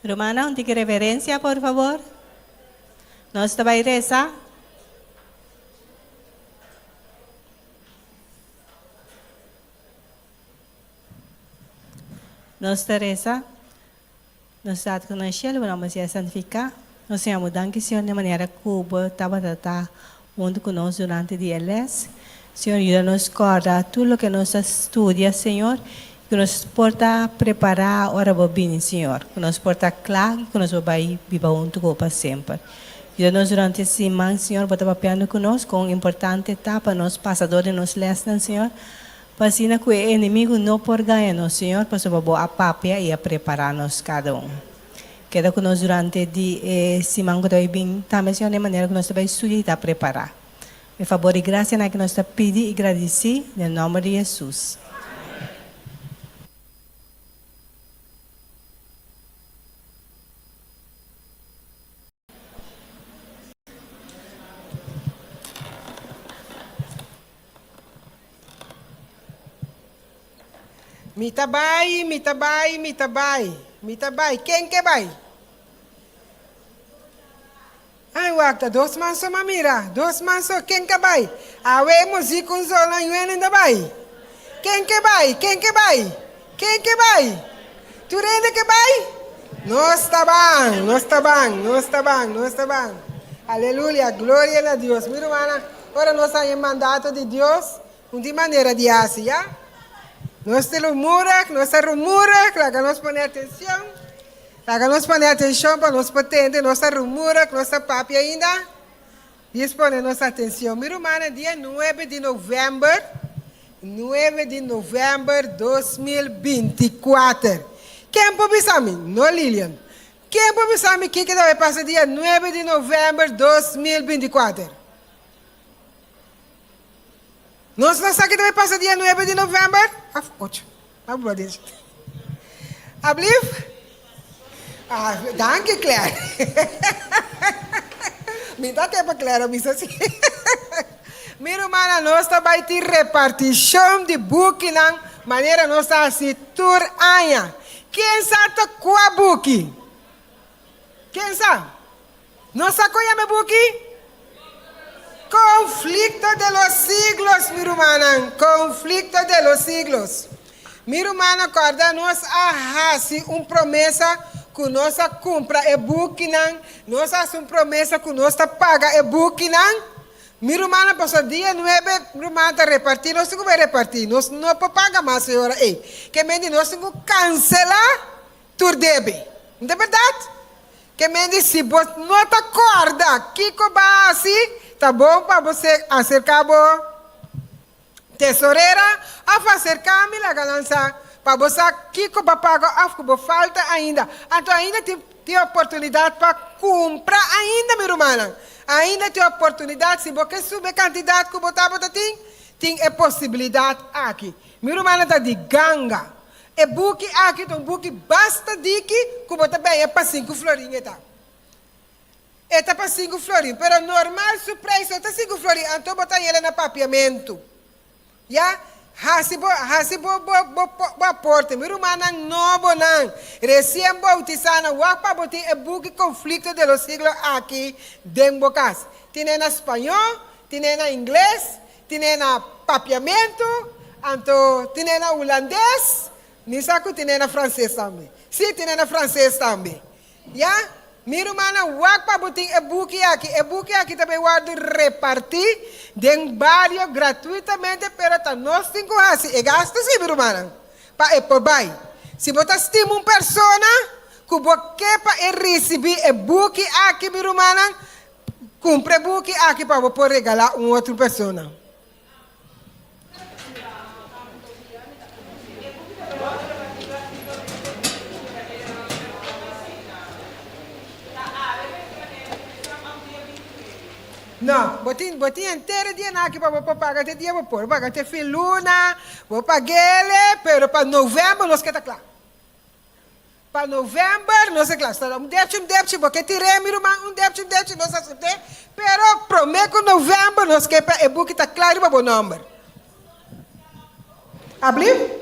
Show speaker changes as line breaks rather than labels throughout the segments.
Rumannan, un tiki reverencia, por favor. Nos ta bai resa. Nos ta resa. Nos Tata ku na shelu, bo nomber sea santifiká. Nos Señor, bo danki, Señor, den manera ku bo tabata ta huntu ku nos durante di e lès. Señor, yuda nos kòrda tur loke nos a studia, Señor, i ku nos por ta prepará ora bo bini, Señor, ku nos por ta kla i ku nos por bai biba huntu ku bo pa semper. Yuda nos durante e siman, Señor, bo ta papiando ku nos kon importante ta pa nos pasa dor di nos lèsnan, Señor, pa asina ku e enemigu no por gaña nos, Señor, pasobra bo a papia i a prepará nos kada un. Keda ku nos durante di e siman ku ta bai bin tambe, Señor, den manera ku nos ta bai studia i ta prepará. E fabor i grasianan aki nos ta pidi i gradisí den nòmber di Hesus.
Mi ta bai, mi ta bai, mi ta bai, mi ta bai, ken ke bai? Ai wak, ta dos man so m'a mira, dos man so, ken ka bai? Awe e muzik un zola yuenen ta bai. Ken ke bai, ken ke bai, ken ke bai? Tur hende ke bai? Nos ta ban, nos ta ban, nos ta ban, nos ta ban. Aleluya, gloria na Dios. Mi rumannan, ora nos haña e mandato di Dios, Un di manera di hasi, ya. Nos ta rumurig, nos ta rumurig, laga nos pone atencion. Laga nos pone atencion pa nos por tende, nos ta rumurig, nos ta papia ainda. Dios pone nos atencion. Mi rumannan, dia nuebe di november, nuebe di november 2024. Ken por bisa mi? No Lilian. Ken por bisa mi kiko ta bay pasa dia nuebe di november 2024? Nos no sa ki ta bay pasa dia nuebe di november? Of ocho. A blo di Ablief? Ah, danki Claire. Mi ta ke pa Claire a bisa si. Mi rumannan, nos ta bay tin reparticion di bukinan manera nos ta haci tur aña. Ken sa ta cua buki? Ken sa? No sa kon yama e buki? Conflicto de los siglos, mi rumannan, Conflicto de los siglos. Mi rumannan, kòrda nos a hasi un promesa ku nos a kumpra e bukinan, nos a hasi un promesa ku nos ta paga e bukinan. Mi rumannan, pasobra dia nuebe ruman ta repartí, nos tin ku bai repartí, nos no por paga mas e ora ei. Ke mende nos tin ku kanselá Tur debe. No ta berdad? Ke men di si bo no ta corda kico bo a haci, ta bon pa bo acerca bo tesorera of acerca mi laga nan sa pa bo sa kico bo a paga of cu bo falta ainda. Anto ainda tin tin oportunidad pa cumpra ainda mi rumannan. Ainda tin oportunidad si bo ke subi e cantidad cu bo tabata tin, tin e posibilidad aki. Mi rumannan ta di ganga. E buki aki ta un buki basta diki ku bo ta benya pa sinku florin e ta. E ta pa sinku florin, pero normal su preis no ta sinku florin, anto bo ta hañ'el na papiamentu. Ya, hasi bo hasi bo bo bo bo aporte. Mi rumannan nobonan, resien bautisánan, wak pa bo tin e buki Conflicto de los Siglos aki den bo kas. Tin'é na spañó, tin'é na ingles, Tin'é na papiamentu, anto tin'é na hulandes, mi sa ku tin'é na franses tambe. Sí, tin'é na franses tambe. Ya, mi rumannan, wak pa bo tin e buki aki. E buki aki ta bay wòrdu repartí den bario gratuitamente, pero ta nos tin ku hasi e gastu sí, mi rumannan, pa e por bai. Si bo ta stima un persona ku bo ke pa e risibí e buki aki, mi rumannan, Cumpra e buki aki pa bo por regala un otro persona. No, bo tin, bo tin henter e dianan aki pa bo por paga te dia bo por paga te fin luna, bo pag'ele, pero pa november nos ke ta kla. Pa november nos a kla. Sta un depchi un depchi bo ke tir'é mi ruman un depchi un depchi nos asept'é pero promé ku november nos ke pa e buki ta kla riba bo nòmber. Ablief?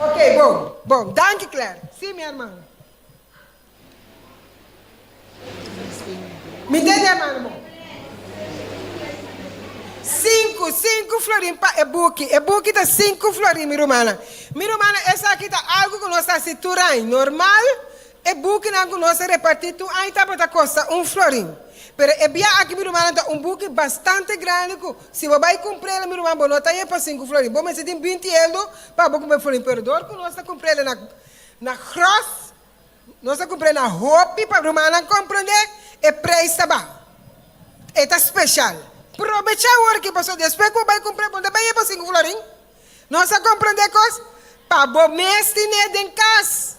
Ok, bon, bon. Danki, Claire. Sí, mi hermano. Mi tende, hermano, bon. Sinku, sinku florin pa e buki. E buki ta sinku florin, mi rumannan. Mi rumannan, esaki ta algu ku nos ta hasi tur aña. Normal, e bukinan ku nos a repartí tur aña tabata kosta un florin. Pero e bia aki, mi rumannan, ta un buki bastante grandi ku si bo bai kumpr'el, mi ruman, bo no ta haña pa sinku florin. Bo mester tin binti eldo pa bo kumpra e florin. Pero dor ku nos ta kumpr'el na na gros, Nos a kumpr'é na hopi pa rumannan komprondé e preis ta ba. E ta speshal. Probechá awor aki pasobra despues ku bo bai kumpr'é bo no ta bai e pa sinku florin. Nos a komprondé kos? Pa bo mes tin'é den kas.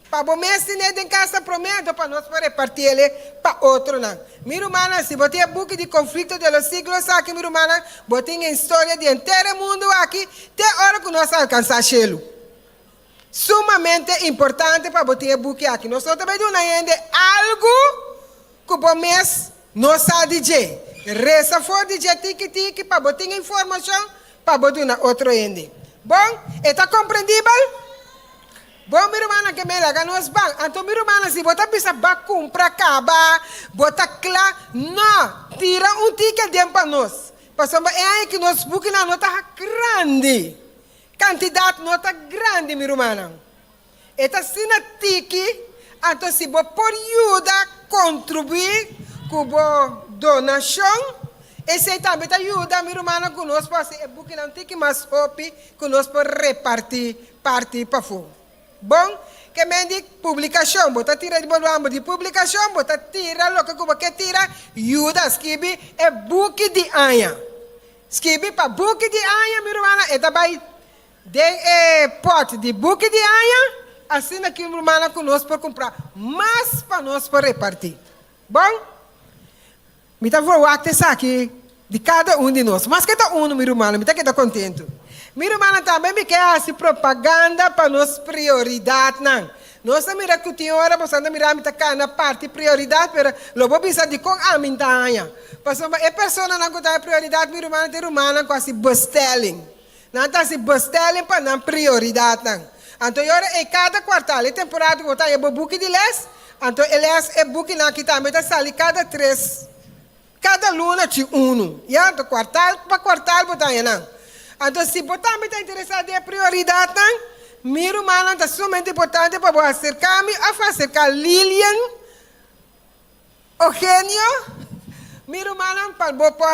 Pa bo mes tin'é den kas ta promé anto pa nos por repartié el pa otronan. Mi rumannan, si bo tin e buki di Conflicto de los Siglos aki, mi rumannan, bo tin e historia di henter e mundu aki te ora ku nos alkansá shelu. Sumamente importante pa bo tin e buki aki. Nos no ta bay duna hende algu ku bo mes no sa di dje. Resa for di dje tiki tiki pa bo tin informashon pa bo duna otro hende. Bon, e ta komprendibel? Bon, mi rumannan ke me laga nos ban. Anto mi rumannan si bo ta bisa ba kumpra kaba, bo ta kla, no, tira un tiki aden pa nos. Pasobra e aña ki nos bukinan no ta grandi. Kantidat no ta grandi, mi rumannan. E ta asina tiki, anto si bo por yuda kontribuí ku bo donashon, esei tambe ta yuda, mi rumannan, ku nos por hasi e bukinan tiki mas hopi ku nos por repartí parti pafó. Bon, ke men di publikashon, bo ta tira di bo luambo di publikashon, bo ta tira loke ku bo ke tira, yuda skibi e buki di aña. Skibi pa buki di aña, mi rumannan, e ta bai den e pòt di buki di aña, asina ki un rumannan ku nos por kumprá mas pa nos por repartí. Bon, mi ta verwakt esaki di kada un di nos. Maske ta unu, mi rumannan, mi ta keda kontentu. Mi rumannan, tambe mi ke hasi propaganda pa nos prioridatnan. Nos ta mira ku tin ora boso ta mira mi ta kana parti prioridat, pero lo bo bisa dikon ami n'ta haña. Pasobra e personanan ku ta haña prioridat, mi rumannan, ta e rumannan ku hasi bestelling. Nan ta hasi bestelling pa nan prioridatnan. Anto e ora ei kada kuartal, e temporada ku bo ta haña bo buki di lès, anto e lès, e bukinan aki tambe ta sali kada tres. Kada luna chi unu. Ya, anto kuartal pa kuartal bo ta haña nan. Anto si bo tambe ta interesá den e prioridatnan, mi rumannan, ta sumamente importante pa bo aserká mi òf aserká Lilian Eugenio, mi rumannan, pa bo por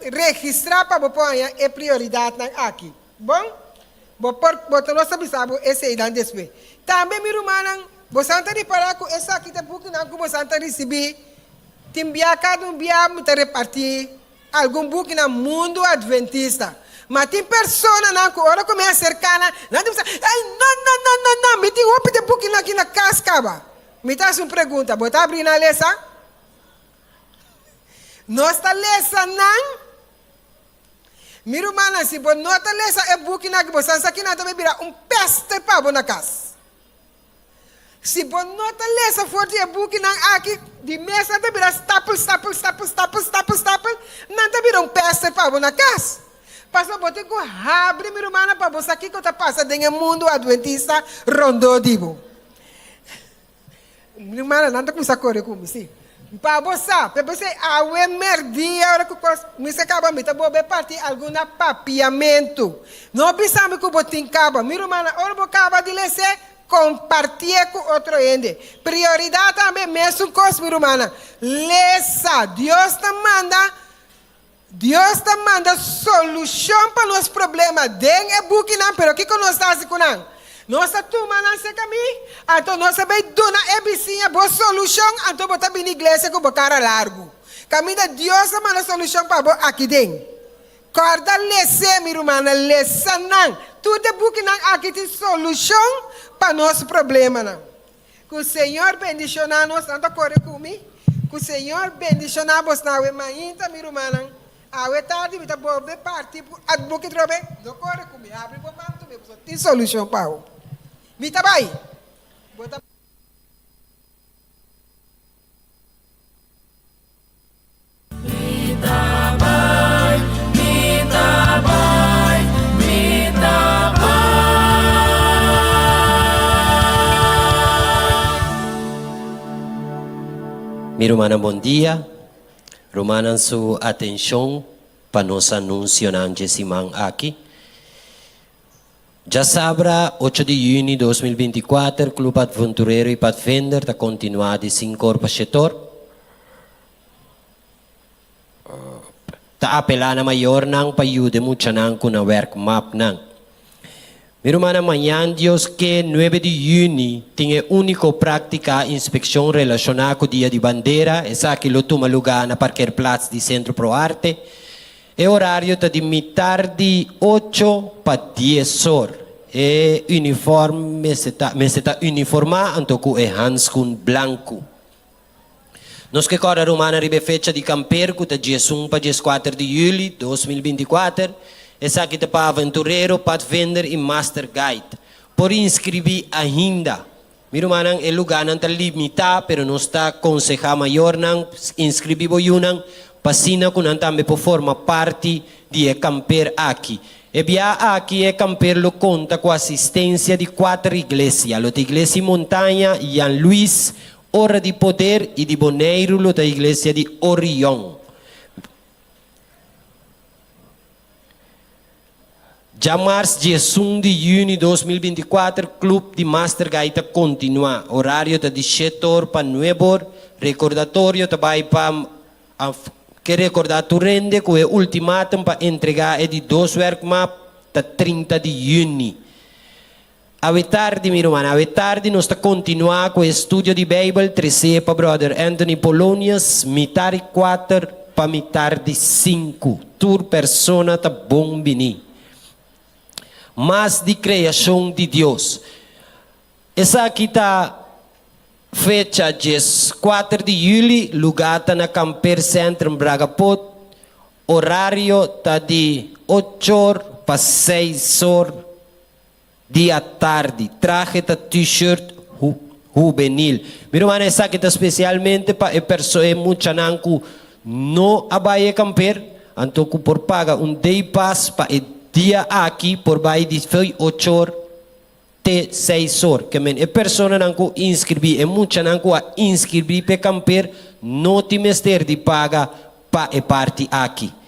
registrá pa bo por haña e prioridatnan aki. Bon? Bo por, bo ta nos ta bisa bo eseinan despues. Tambe, mi rumannan, bosan ta ripará ku esaki ta bukinan ku bosan ta risibí. Tin bia kada un bia mi ta repartí algun buki na mundu adventista. Ma tin personanan ku ora ku mi aserká nan, nan ta bisa, Ei, no, no, no, no, no, mi tin hopi di bukinan aki na kas kaba. Mi ta hasi un pregunta, bo ta abrí nan lesa? Nos ta lesa nan? Mi rumannan, si bo no ta lesa e bukinan aki, bo sa sa kinan ta bai bira un pèster pa bo na kas. Si bo no ta lesa for di e bukinan aki, di mes nan ta bira stapel, stapel, stapel, stapel, stapel, stapel, nan ta bira un pèster pa bo na kas. Pasobra bo tin ku habri, mi rumannan, pa bo sa kiko ta pasa den e mundu adventista rondó di bo. Mi rumannan, nan ta kuminsá kore ku mi, sí. Pa bo sa, p'esei awe mèrdia ora ku kos mi sa kaba, mi ta bobe parti algun na papiamentu. No bisa mi ku bo tin kaba. Mi rumannan, ora bo kaba di les'é, kompartié ku otro hende. Prioridat tambe mesun kos, mi rumannan. Lesa. Dios ta manda Dios ta manda solushon pa nos problema den e bukinan, pero kiko nos ta hasi ku nan? Nos ta tuma nan serka mi, anto nos ta bai duna e bisiña bo solushon, anto bo ta bini iglesia ku bo kara largu. Kaminda Dios ta manda solushon pa bo aki den. Kòrda les'é, mi rumannan, lesa nan. Tur e bukinan aki tin solushon pa nos problemanan. Ku Señor bendishoná nos, nan ta kore ku mi. Ku Señor bendishoná bosnan awe mainta, mi rumannan. Awe tardi mi ta bolbe parti por buki trobe. No kore ku mi, habri bo man tu mi, pasobra tin solushon pa bo. Mi ta bai. Bo ta.
Mi ta bai, mi ta bai, mi ta bai.
Mi rumannan bon dia. Rumannan su atencion pa nos anuncionan dje siman aki. Djasabra ocho di juni 2024 Club Adventurero y Padvinder ta continua di sinkor pa shetor. Ta apelá na mayornan pa yuda e muchanan ku nan wèrk mapnan. Mi rumannan, mañan Dios ke nuebe di yüni tin e úniko práktika inspekshon relashoná ku Dia di Bandera. Esaki lo tuma lugá na parkeerplaats di Sentro Pro Arte. E orario ta di mitar di ocho pa dies or. E unifòrm mester ta mester ta uniformá anto ku e hanskun blanku. Nos ke kòrda rumannan riba e fecha di kamper ku ta 11 pa 14 di yüli 2024. Esaki ta pa aventurero, padvinder i master guide. Por inskribí ainda. Mi rumannan, e lugánan ta limitá, pero nos ta konsehá mayornan inskribí bo yunan pa asina ku nan tambe por forma parti di e kamper aki. E bia aki e kamper lo konta ku asistensia di kuater iglesia. Lo ta Iglesia Montaña, Jan Luis, Ora di Poder i di Boneiru lo ta Iglesia di Orion. Djamars 11 di yüni 2024 Club di Master Guide ta kontinuá. Orario ta di shete or pa nuebe or. Rekordatorio ta bai pa ke rekordá tur hende ku e ultimatum pa entregá e di dos wèrkmap ta 30 di yüni. Awe tardi, mi ruman, awe tardi nos ta kontinuá ku e studio di Beibel tresé pa Bròder Anthony Polonius, mitar i kuater pa mitar di sinku. Tur persona ta bon biní. Mas di kreashon di Dios. Esaki ta fecha 14 di yüli, lugá ta na Kampeer Centrum Bragapot, orario ta di ochor pa seisor Di atardi, trahe ta T-shirt hubenil. Mi ruman esaki ta spesialmente pa e perso e muchanan ku no a bai e kamper, anto ku por paga un day pass pa e dia aki por bai di fei ochor te seis or. Ke men e personanan ku inskribí, e muchanan ku a inskribí pa e kamper no tin mester di paga pa e parti aki.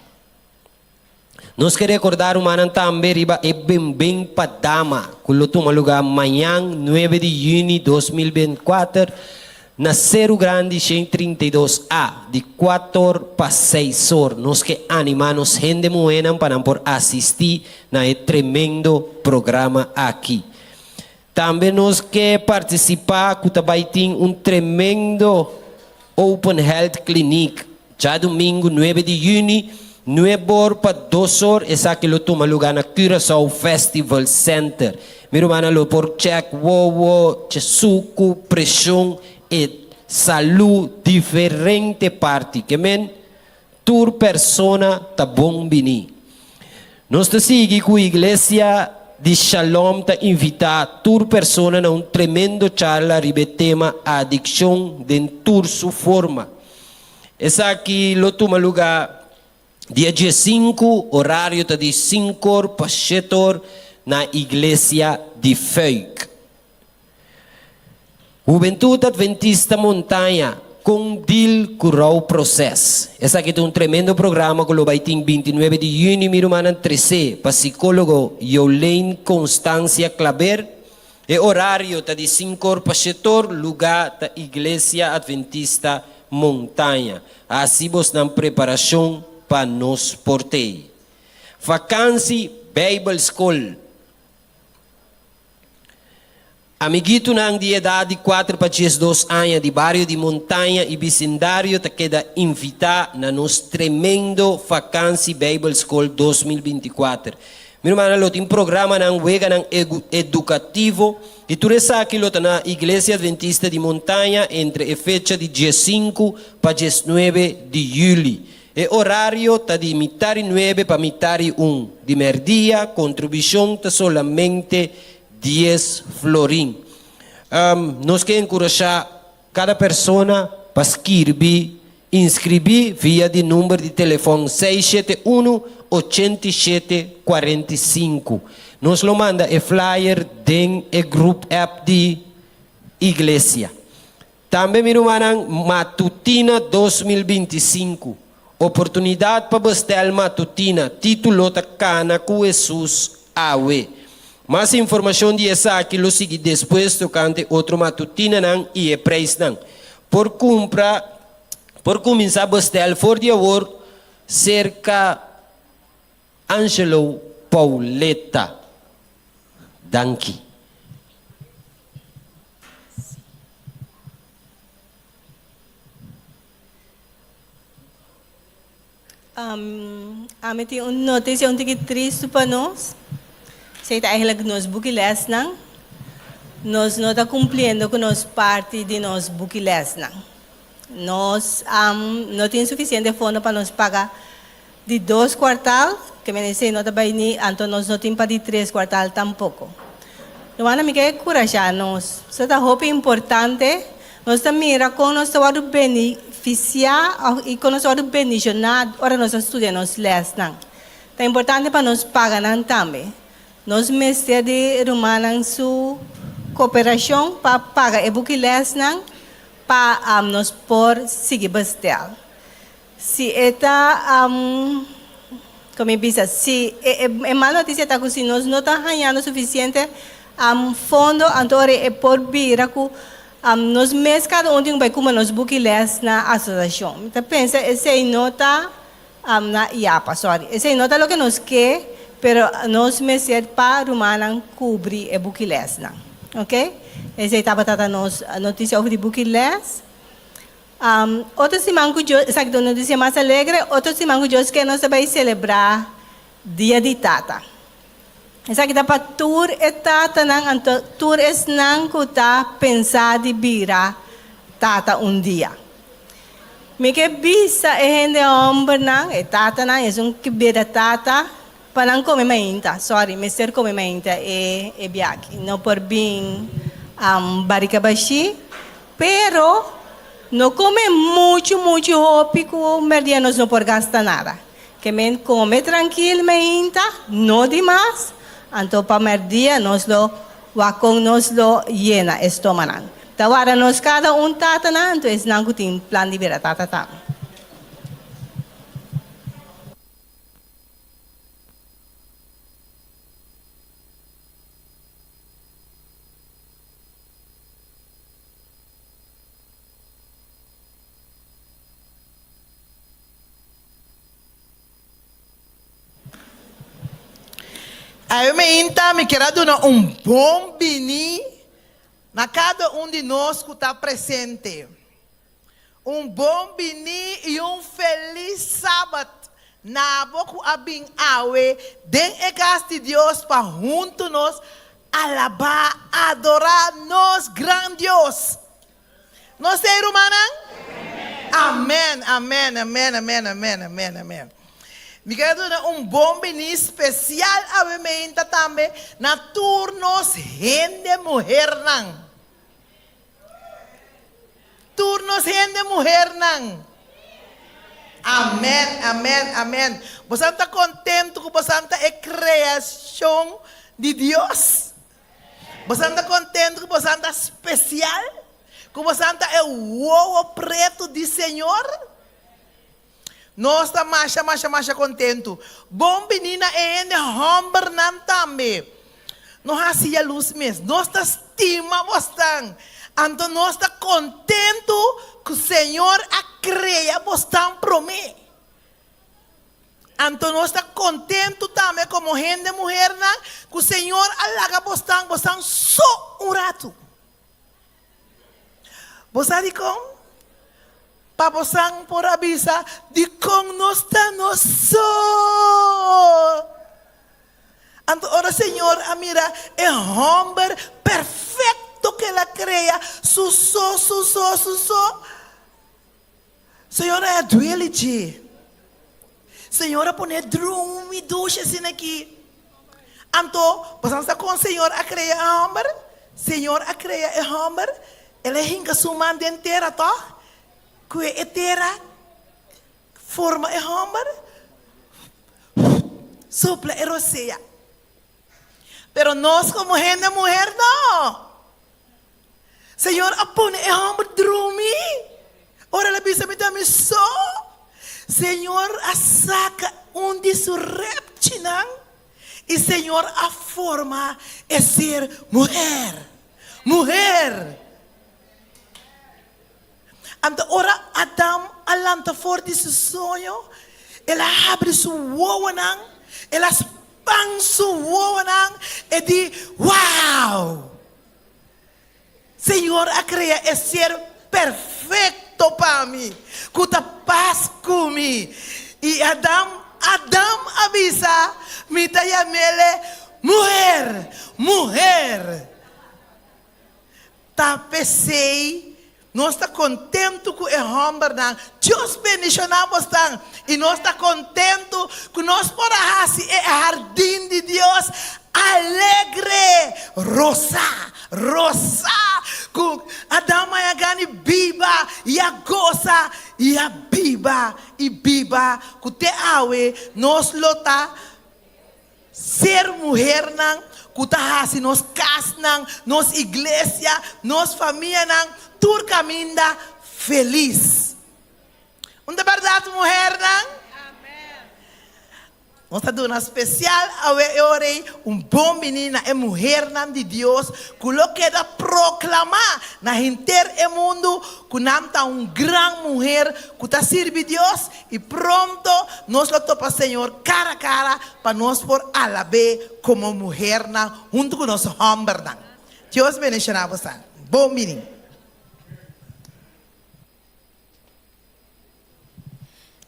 Nos ke rekordá rumannan tambe riba e Benben pa Dama ku lo tuma lugá mañan nuebe di yüni 2024 na Seru Grandi 132 A di kuator pa seis or. Nos ke animá nos hende muhénan pa nan por asistí na e tremendo programa aki. Tambe nos ke partisipá ku ta bai tin un tremendo Open Health Clinic djadumingu nuebe di yüni, nuebe or pa dos or. Esaki lo tuma lugá na Curaçao Festival Center. Mi rumannan lo por chèk wowo, suku, preshon e salú diferente parti. Ke men tur persona ta bon biní. Nos ta sigui ku Iglesia di Shalom ta invitá tur persona na un tremendo charla riba e tema Adikshon den tur su forma. Esaki lo tuma lugá dia 15, orario ta di sinkor pa shetor na Iglesia di Fuik. Hubentud Adventista Montaña kon deal ku rou proses. Esaki ta un tremendo programa ku lo bai tin 29 di yüni mi rumannan tresé pa sikólogo Yolaine Constancia Klaber. E orario ta di sinkor pa shetor, lugá ta Iglesia Adventista Montaña. Hasi bosnan preparashon pa nos por tei. Vakansi Bijbelschool. Amiguitonan di edat di kuater pa 12 aña di bario di Montaña i bisindario ta keda invitá na nos tremendo Vakansi Bijbelschool 2024. Mi rumannan lo tin programanan, weganan edukativo i tur esaki lo ta na Iglesia Adventista di Montaña entre e fecha di 15 pa 19 di yüli. E orario ta di mitar i nuebe pa mitar i un di mèrdia, kontribushon ta solamente 10 florin. Nos ke enkurashá kada persona pa skirbi, inskribí via di number di telefòn 671 87 45. Nos lo manda e flyer den e group app di iglesia. Tambe mi rumannan, Matutina 2025, Oportunidat pa bestel Matutina, título ta Kana ku Hesus Awe. Mas informashon di esaki lo sigui despues tokante otro matutinanan i e preisnan. Por kumpra por kuminsá bestel for di awor serka Angelo Pauletta. Danki.
Ami tin un notisia un tiki tristu pa nos. Esei ta eigenlijk nos bukilèsnan. Nos no ta kumpliendo ku nos parti di nos bukilèsnan. Nos no tin sufisiente fondo pa nos paga di dos kuartal, ke men esei no ta bai ni, anto nos no tin pa di tres kuartal tampoko. Luana mi ke kurashá nos. Esei ta hopi importante. Nos ta mira kon nos ta wòrdu benefisiá òf i kon nos ta wòrdu bendishoná ora nos ta studia nos lèsnan. Ta importante pa nos paga nan tambe. Nos mester di rumannan su koperashon pa paga e buki lèsnan pa nos por sigui bestel. Si e ta, kon mi bisa, si e mal notisia ta ku si nos no ta hañando sufisiente fondo, anto ora e por bira ku nos mes kada un tin ku bai kuma nos buki lès na asosiashon. Mi ta pensa esei no ta na IAPA, sorry, esei no ta loke nos ke, pero nos mester pa rumannan kubri e buki lèsnan. Oke? Esei tabata ta nos notisia over di buki lès. Otro siman ku Dios, esaki ta un notisia mas alegre, otro siman ku Dios ke nos ta bai selebrá Dia di Tata. Esaki ta pa tur e tatanan, anto tur esnan ku ta pensa di bira tata un dia. Mi ke bisa e hende hòmbernan, e tatanan, esun ku bira tata, pa nan kome mainta, sorry, mester kome mainta e e biaha aki. No por bin barika bashí. Pero, no come muchu muchu hopi cu merdia nos no por gasta nada. Ke men come trankil meinta, no di mas, anto pa merdia nos lo wak con nos lo yena e stomanan. Ta warda nos cada un tatanan, anto esnan cu tin plan di bira tata tambe.
Awe meinta mi kier a duna un bon bini na kada un di nos ku ta presente. Un bon bini i un felis Sabat na bo ku a bin awe den e kas di Dios pa huntu nos alabá, adorá nos gran Dios. Nos ta ei rumannan? Amèn, amèn, amèn, amèn, amèn, amèn, amèn. Mi kere duna un bon bini spesial awe meinta tambe na tur nos hende muhernan. Tur nos hende muhernan. Amen, amen, amen. Bosan ta kontentu ku bosan ta e kreashon di Dios? Bosan ta kontentu ku bosan ta spesial? Ku bosan ta e wowo pretu di Señor? Nos ta masha, masha, masha kontentu. Bon bini na e hende hòmbernan tambe. No hasi yalus mes. Nos ta stima bosnan. Anto nos ta kontentu ku Señor a krea bosnan promé. Anto nos ta kontentu tambe komo hende muhernan ku Señor a laga bosnan bosnan so un ratu. Bo sa dikon? Pa bosan por a bisa, Dikon nos ta nos so? Anto ora Señor a mira e hòmber perfekto ku el a krea, su so, su so, su so, Señor a duele dje. Señor a pone drumi dushi asina aki. Anto, boso sa kon Señor a krea e hòmber? Señor a krea e hòmber, el a hinka su man den tera, tòg? Kue e tera forma e hòmber, sopla e rosea. Pero nos komo hende muher, no! Señor a pone e hòmber drumi. Ora el a bisa mi ta mi so, Señor a saka un di su repchinan i Señor a forma e ser muher. Muher! Anto ora Adam a lanta for di su soño, el a habri su wowonan, el a span su wowonan, e di, Wow! Señor a crea e ser perfecto pa mi, cu ta pas cu mi. Y Adam, Adam a bisa, Mi ta yam'ele muher, muher. Ta p'esey nos ta contento cu e hombernan. Dios bendiciona bosnan. Y nos ta contento cu nos por a haci e hardin di Dios alegre, rosa, rosa, cu Adam a gani biba y a goza y a biba y biba cu te awe nos lo ta ser muhernan cu ta haci nos casnan, nos iglesia, nos famianan tur caminda feliz. Un ta berdad muhernan? Nos ta duna spesial awe e ora ei un bon bini na e muhernan di Dios ku lo keda proklamá na henter e mundu ku nan ta un gran muher ku ta sirbi Dios i pronto nos lo topa Señor kara kara pa nos por alab'é komo muhernan huntu ku nos hòmbernan. Dios bendishoná bosan. Bon bini.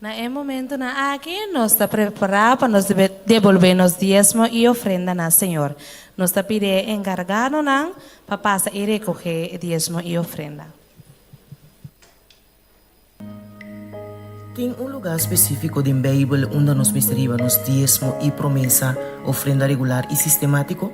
Na e momentonan aki nos ta prepará pa nos debolbé nos diesmo i ofrenda na Señor. Nos ta pidi e enkargadonan pa pasa i rekogé e diesmo i ofrenda.
Tin un lugá spesífiko den Beibel unda nos mester hiba nos diesmo i promesa, ofrenda regular i sistemátiko?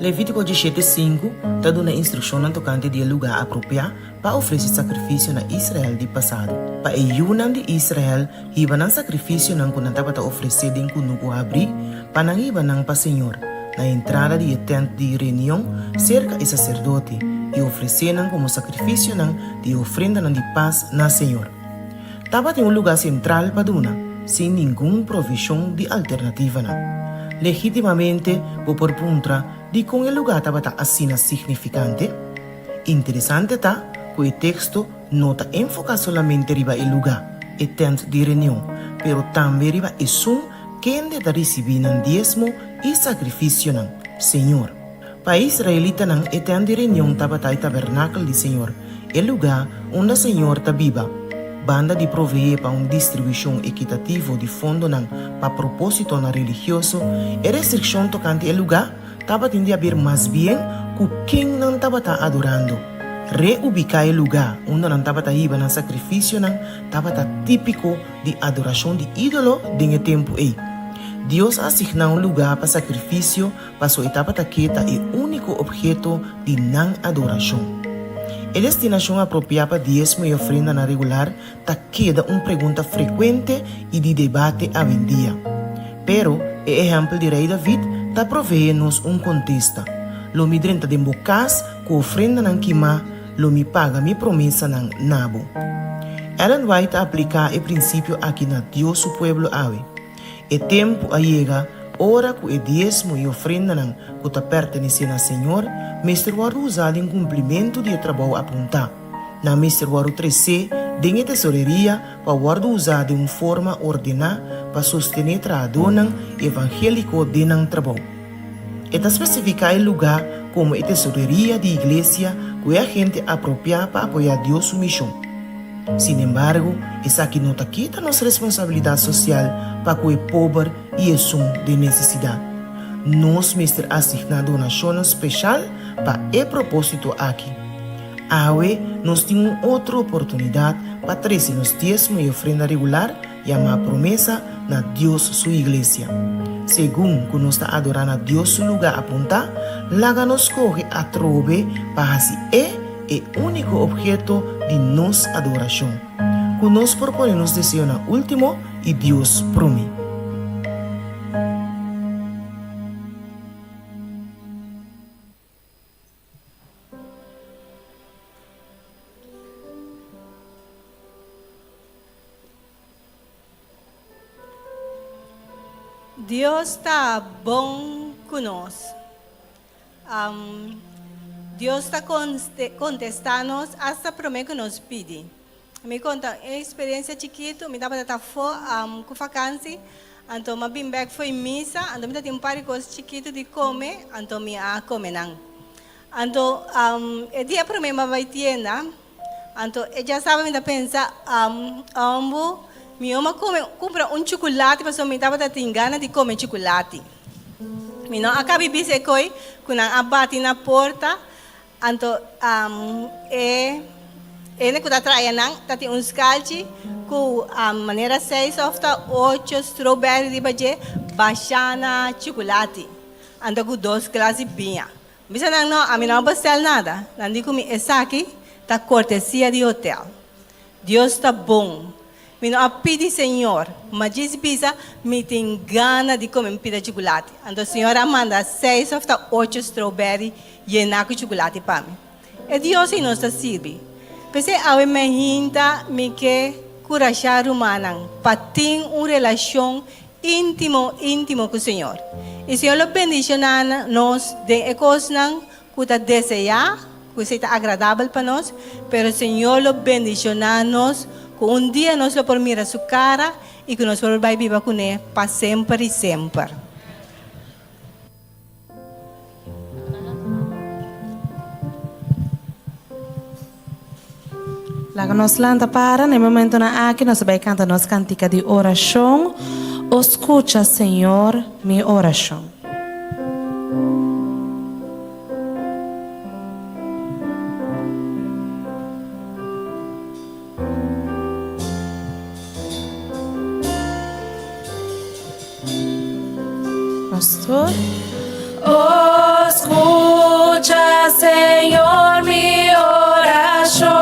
Levítiko dishete sinku ta duna instrukshonnan tokante di e lugá apropiá pa ofresé sakrifisio na Israel di pasado. Pa e yunan di Israel hiba nan sakrifisionan ku nan tabata ofresé den kunuku habrí, pa nan hiba nan pa señor, na entrada di e tènt di reunion serka e saserdote, i ofresé nan komo sakrifisionan di e ofrendanan di pas na señor. Tabatin un lugá sentral pa duna, sin ningun provishon di alternativanan. Legítimamente bo por puntra dikon e lugá tabata asina signifikante. Interesante ta ku e teksto no ta enfoká solamente riba e lugá, e tènt di reunion, pero tambe riba esun kende ta risibí nan diesmo i sakrifisionan, Señor. Pa e israelitanan e tènt di reunion tabata e tabernakel di Señor, e lugá unda Señor ta biba. Banda di proveé pa un distribushon ekitativo di fondonan pa propósitonan religioso, e restrikshon tokante e lugá tabatin di haber mas bien ku ken nan tabata adorando. Reubiká e lugá unda nan tabata hiba nan sakrifisionan tabata típiko di adorashon di ídolo den e tempu ei. Dios a asigná un lugá pa sakrifisio Paso e tabata ke ta e úniko opheto di nan adorashon. E destinashon apropiá pa diesmo i ofrendanan regular ta keda un pregunta frekuente i di debate awendia. Pero, e ehèmpel di Rei David ta proveé nos un kontesta, Lo mi drenta den bo kas ku ofrendanan kimá, lo mi paga mi promesanan na bo. Ellen White a apliká e prinsipio aki na Dios su pueblo awe. E tempu a yega ora ku e diesmo i ofrendanan ku ta pertenesé na Señor mester wòrdu usá den kumplimentu di e trabou apuntá. Nan mester wòrdu tresé den e tesoreria pa wòrdu usá den un forma ordená pa sostené trahadónan evangéliko den nan trabou. E ta spesifiká e lugá komo e tesoreria di iglesia ku e agente apropiá pa apoyá Dios su mishon. Sinembargo, esaki no ta kita nos responsabilidat sosial pa ku e pober i esun den nesesidat. Nos mester asigná donashonnan speshal pa e propósito aki. Awe nos tin un otro oportunidat pa trese nos diesmo i ofrenda regular, yamá promesa, na Dios su iglesia. Segun ku nos ta adorá na Dios su lugá apuntá, laga nos skohe atrobe pa hasi e e úniko obheto di nos adorashon. Ku nos por pone nos deseonan último i Dios promé.
Dios ta bon ku nos. Dios ta kontestá nos asta promé ku nos pidi. Mi konta un eksperensia chikitu, mi tabata ta afó ku fakansi, anto mi a bin bèk fo'i misa, anto mi ta tin un par di kos chikitu di kome, anto mi a kome nan. Anto e dia promé mi a bai tienda, anto e djasaba mi ta pensa, Ombu, mi oma kome kumpra un chukulati pasobra mi tabata tin gana di kome chukulati. Mi no a kabi bisa e koi ku nan a bati na porta, anto e hende ku ta trae nan ta tin un skalchi ku manera seis òf ta ocho strawberry riba dje bashá na chukulati, anto ku dos glas di biña. Mi bisa nan, No, ami no a bestel nada. Nan di ku mi, Esaki ta kortesia di hotel. Dios ta bon. Mi no a pidi Señor, ma djis bisa mi tin gana di come un pida chuculati. Anto Señor a manda seis of ta ocho strawberry yena cu chuculati pa mi. E Dios ei nos ta sirbi. P'esei awe mehinta mi ke curasha rumannan pa tin un relacion intimo intimo cu Señor. Y Señor lo bendiciona nos den e cosnan Ku ta deseá ku esei ta agradabel pa nos, pero Señor lo bendishoná nos ku un dia nos lo por mira Su kara i ku nos por bai biba kuné pa semper i semper.
Laga nos lanta para na e momentonan aki nos ta bai kanta nos kantika di orashon, O skucha, Señor, mi orashon. Nos tur. O skucha, Señor, mi orashon.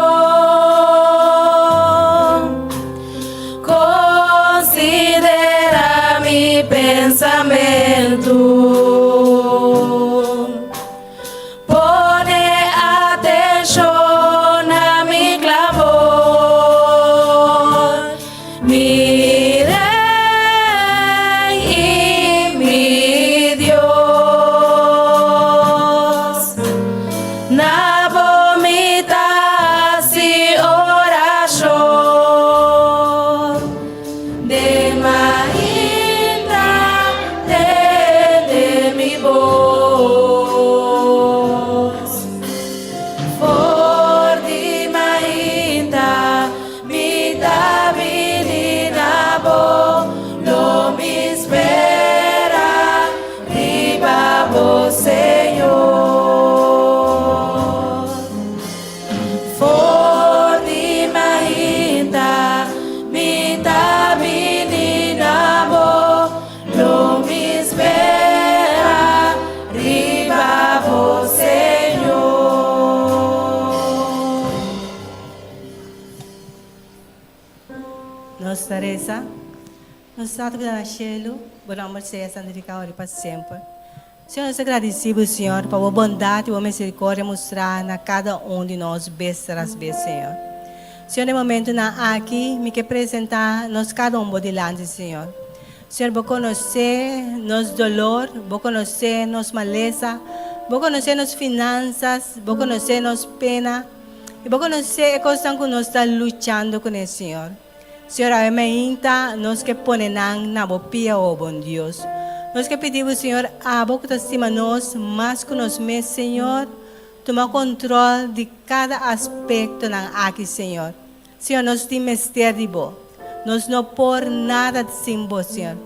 Konsiderá mi pensamentu. Pone atenshon na mi klamor, mi Rei i mi Dios. Na bo mi ta hasi orashon. Den mainta tende mi bos. For di mainta mi ta bini na bo, lo mi spera riba bo, Señor. For di mainta mi ta bini na bo, lo mi spera riba bo, Señor.
Nos ta reza. Nos Tata ku ta na shelu, bo nòmber sea santifiká ora i pa semper. Señor, nos ta gradisí bo, Señor, pa bo bondat i bo miserikòrdia mustrá na kada un di nos bes tras bes, Señor. Señor, den momentunan aki mi ke presentá nos kada un bo dilanti, Señor. Señor, bo konosé nos dolor, bo konosé nos malesa, bo konosé nos finansas, bo konosé nos pena, i bo konosé e kosnan ku nos ta luchando kuné, Señor. Señor, awe mainta nos ke pone nan na bo pia, o bon Dios. Nos ke pidi bo, Señor, abo ku ta stima nos mas ku nos mes, Señor, tuma kontrol di kada aspektonan aki, Señor. Señor, nos tin mester di bo. Nos no por nada sin bo, Señor.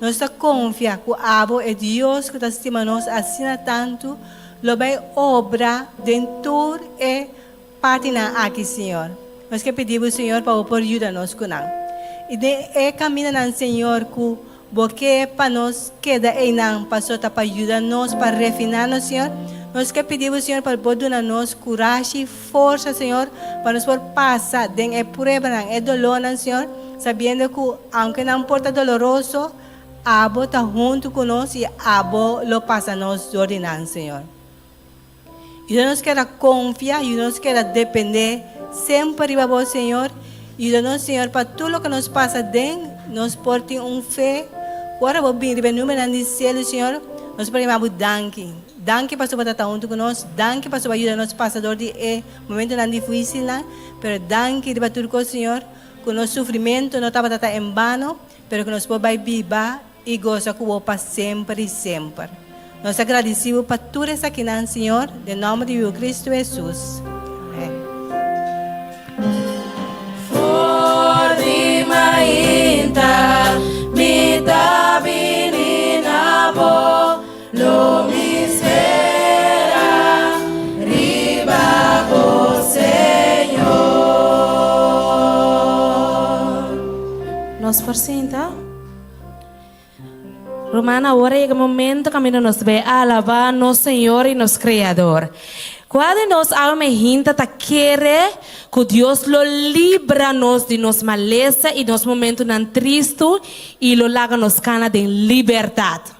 Nos ta konfia ku abo, e Dios ku ta stima nos asina tantu, lo bai obra den tur e Partinan aki, Señor. Nos ke pidi Bo, Señor, pa Bo por yuda nos ku nan. I den e kamindanan, Señor, ku Bo ke pa nos keda einan, paso ta pa yuda nos, pa refiná nos, Señor. Nos ke pidi Bo, Señor, pa Bo duna nos kurashi, forsa, Señor, pa nos por pasa den e pruebanan, e dolónan, Señor, sabiendo ku aunke nan por ta doloroso, Abo ta huntu ku nos i Abo lo pasa nos dor di nan, Señor. Yuda nos keda konfia, yuda nos keda dependé semper riba bo, Señor. Yuda nos, Señor, pa tur loke nos pasa den, nos por tin un fe. Ku ora bo bin riba e nubenan di sielu, Señor, nos por yama bo danki. Danki pasobra bo ta ta huntu ku nos, danki pasobra bo a yuda nos pasa dor di e momentunan difísilnan, pero danki riba tur kos, Señor, ku nos sufrimentu no tabata ta en bano, pero ku nos por bai biba i gosa ku bo pa semper i semper. Nos ta gradisí bo pa tur esakinan, Señor, den nòmber di Yu Kristu Hesus. Amèn.
For di mainta mi ta bini na bo, lo mi spera riba bo, Señor.
Nos por sinta? Ruman, awor a yega momento kaminda nos debe alabá nos Señor i nos Kreador. Kua di nos awe mehinta ta kere ku Dios lo libra nos di nos malesa i nos momentunan tristu i lo laga nos kana den libertat?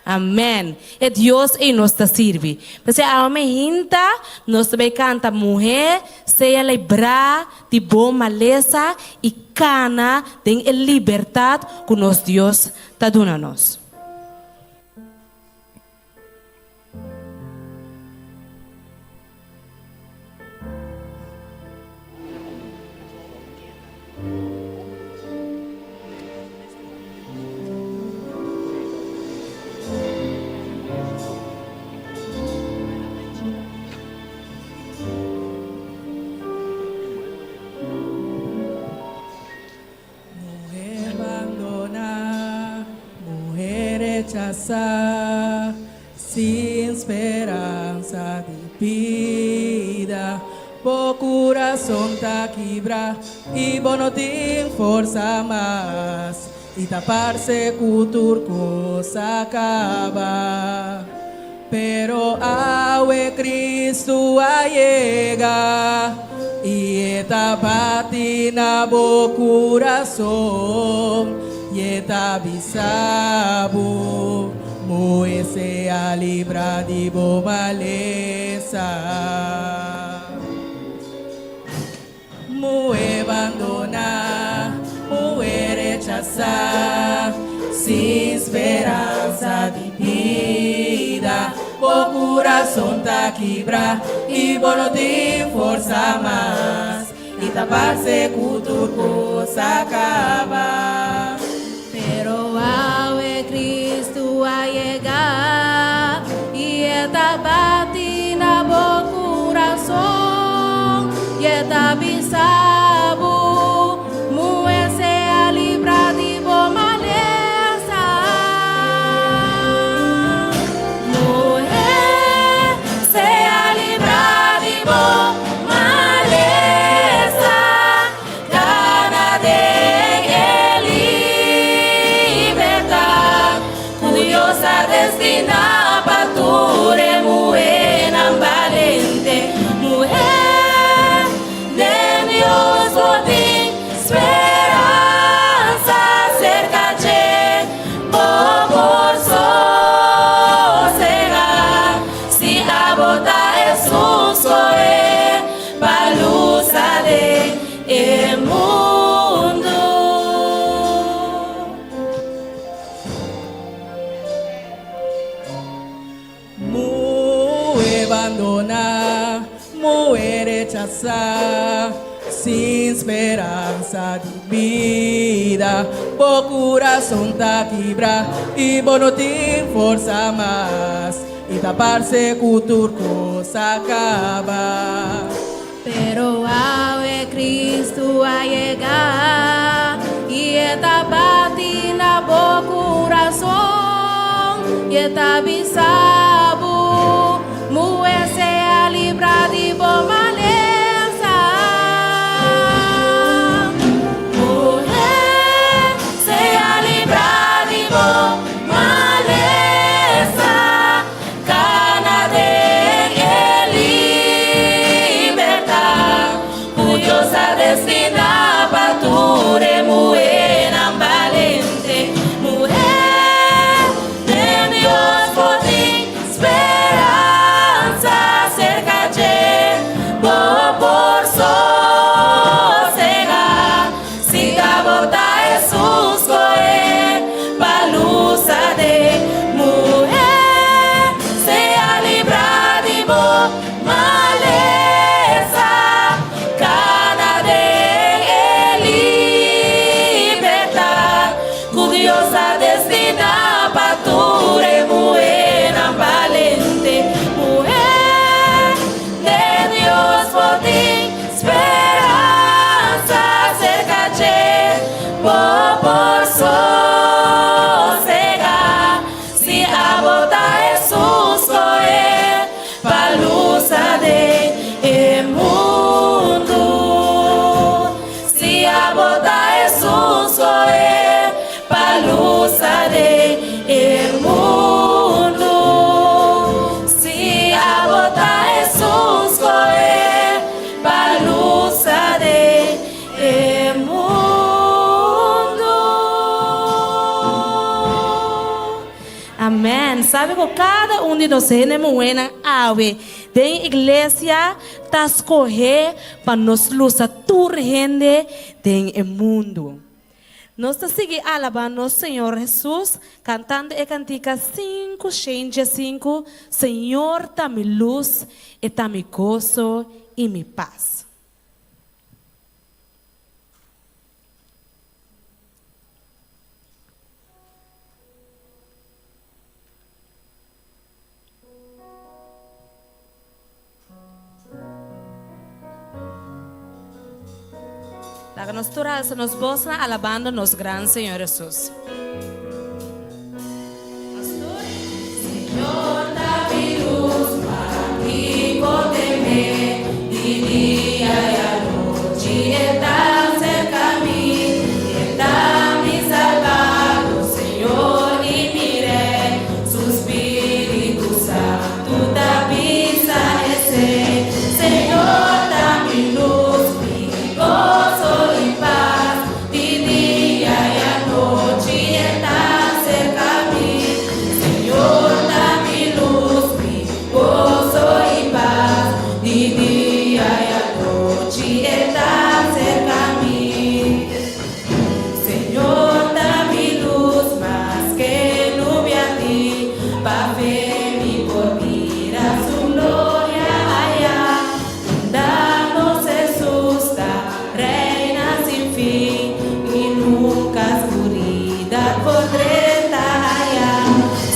Amèn. E Dios ei nos ta sirbi. P'esei awe mehinta nos ta bai kanta Muhé sea librá di bo malesa i kana den e libertat ku nos Dios ta duna nos.
Muher bandoná, muher rechasá, sin speransa di bida. Bo kurason ta kibrá i bo no tin forsa mas, i ta parse ku tur kos a kaba. Pero awe Cristo a yega i e ta bati na bo curason i e ta bisa bo, Moe sea libra di bo malesa. Muhé bandoná, muhé rechasá, sin speransa di bida. Bo kurason ta kibrá i bo no tin forsa mas, i ta parse ku tur kos a kaba.
Pero awe Cristo a yega i e ta bati na bo curason i e ta bisa bo, Muhe sea libra di bo malesa. Muhe sea libra di bo malesa. Kana den e libertat ku Dios a destiná pa tur e muhénan balente. Muhé, den Dios bo tin speransa, serka dje bo por sosegá. Si abo ta esun skohé pa lusa den E mundu.
Muhe bandoná, muhe rechasá, sin speransa di bida. Bo kurason ta kibrá i bo no tin forsa mas, i ta parse ku tur kos a kaba.
Pero awe Cristo a yega i e ta bati na bo curason i e ta bisa bo, Muhe sea libra di bo malesa. Muhe sea libra di bo malesa. Kana den e libertat ku Dios a destiná pa tur e muhénan balente. Muhé, den Dios por tin speransa. Bo por sosegá si abo ta esun skohé pa lusa den e mundu. Si abo ta esun skohé pa lusa den e mundu. Si abo ta esun skohé pa lusa den E mundu. Amen. Sabe ku kada un di nos hende muhénan awe den iglesia ta skohé pa nos lusa tur hende den e mundu. Nos ta sigui alabá nos Señor Hesus kantando e kantika 505, Señor ta mi lus, e ta mi goso i mi pas. Laga nos tur alsa nos bosnan alabando nos gran Señor Hesus. Nos tur. Señor ta mi luz, pakiko temé? Di dia i anochi E ta serka mi. E ta mi Salbado, Señor i mi Rei. Su Spiritu Santu ta bisa esei. Señor ta mi luz, mi goso i pas. Di dia i anochi E ta serka mi. Señor ta mi lus, mi goso i pas. Di dia i anochi E ta serka mi. Señor ta mi lus, maske nubia tin, pa fe mi por mira Su gloria aya. Unda nos Hesus ta reina sin fin, i nunka skuridat por drenta aya.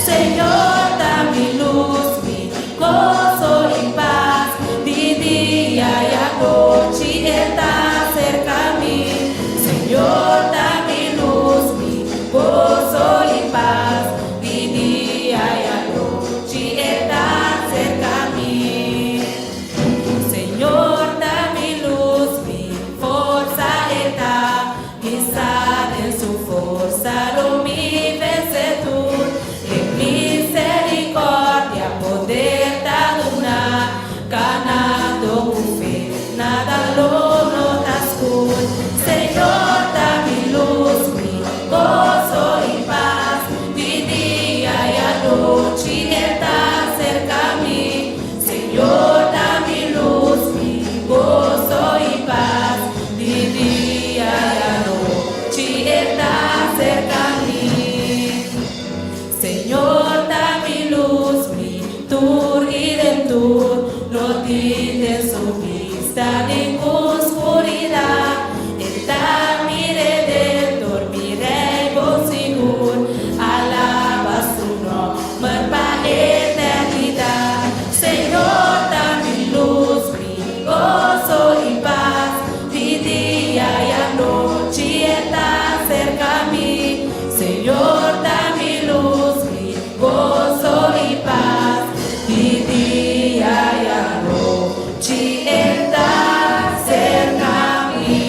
Señor ta mi lus, mi goso i pas, di dia i anochi E ta serka mi. Señor ta mi lus, mi goso i pas, di dia i anochi E ta serka mi. Señor ta mi lus, mi forsa E ta, mi sa den su forsa lo mi vense tur. Den misericordia poder ta duna, kanando ku fe nada lo no ta skur. Señor ta mi lus, mi goso i pas, di dia i anochi E ta serka mi. Señor ta mi lus, mi goso i pas, di dia i anochi E ta serka mi. Señor ta mi lus, mi tur i dentur, no tin den su bista ningun skuridat. E ta mi Redentor, mi Rei bon sigur, alaba su nòmber pa eternidat. Señor ta mi lus, mi goso i pas, di dia i anochi E ta serka mi. Señor ta mi lus, mi goso i pas, di dia i anochi E ta serka mi.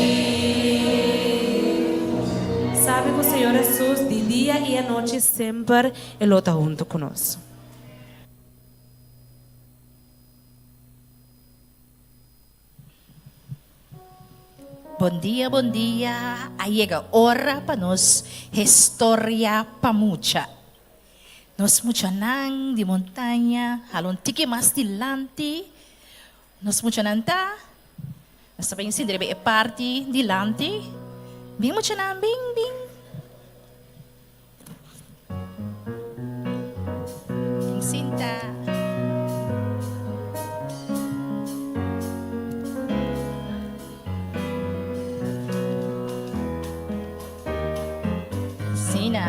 Sabi ku Señor Hesus di dia i anochi semper E lo ta huntu ku nos.
Bon dia, bon dia. A yega ora pa nos historia pa mucha. Nos muchanan di montaña hala un tiki mas dilanti. Nos muchanan ta, nos ta bin sinti riba e parti dilanti. Bin muchanan, bin, bin. Bin sinta. Sina.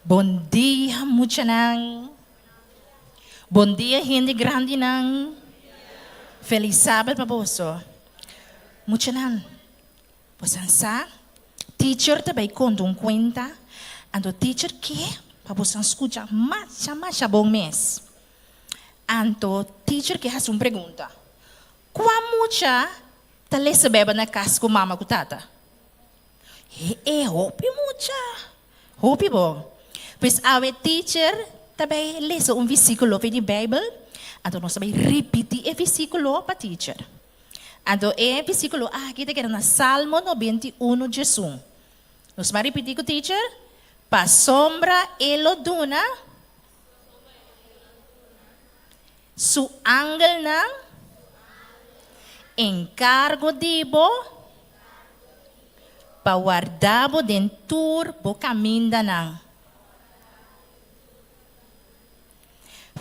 Bon dia muchanan. Bon dia hende grandinan. Felis Sabat pa boso. Muchanan, bosan sa, teacher ta bay konta un kuenta, anto teacher ke pa bosan skucha masha masha bon mes. Anto teacher ke hasi un pregunta, Kua mucha ta lesa Bijbel na kas ku mama ku tata? He e hopi mucha. Hopi bo. Pues awe teacher ta bay lesa un visículo for di Bijbel, anto nos ta bay ripiti e visículo pa teacher. Anto e visículo aki ta keda na Salmo 91 diesun. Nos ban ripiti ku teacher? Pasobra e lo duna su angelnan enkargo di bo pa warda bo den tur bo kamindanan.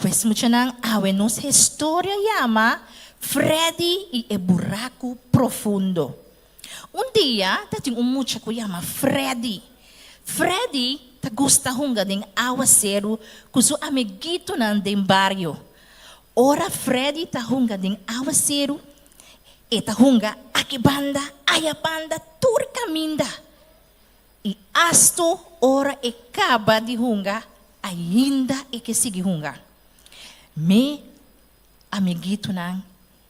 Pues muchanan, awe nos historia yama Freddy i e buraku profundo. Un dia ta tin un mucha ku yama Freddy. Freddy ta gusta hunga den awaseru ku su amiguitonan den bario. Ora Freddy ta hunga den awaseru, e ta hunga aki banda, aya banda, tur kaminda. I asto ora e kaba di hunga, ainda e ke sigui hunga. Mi amiguitonan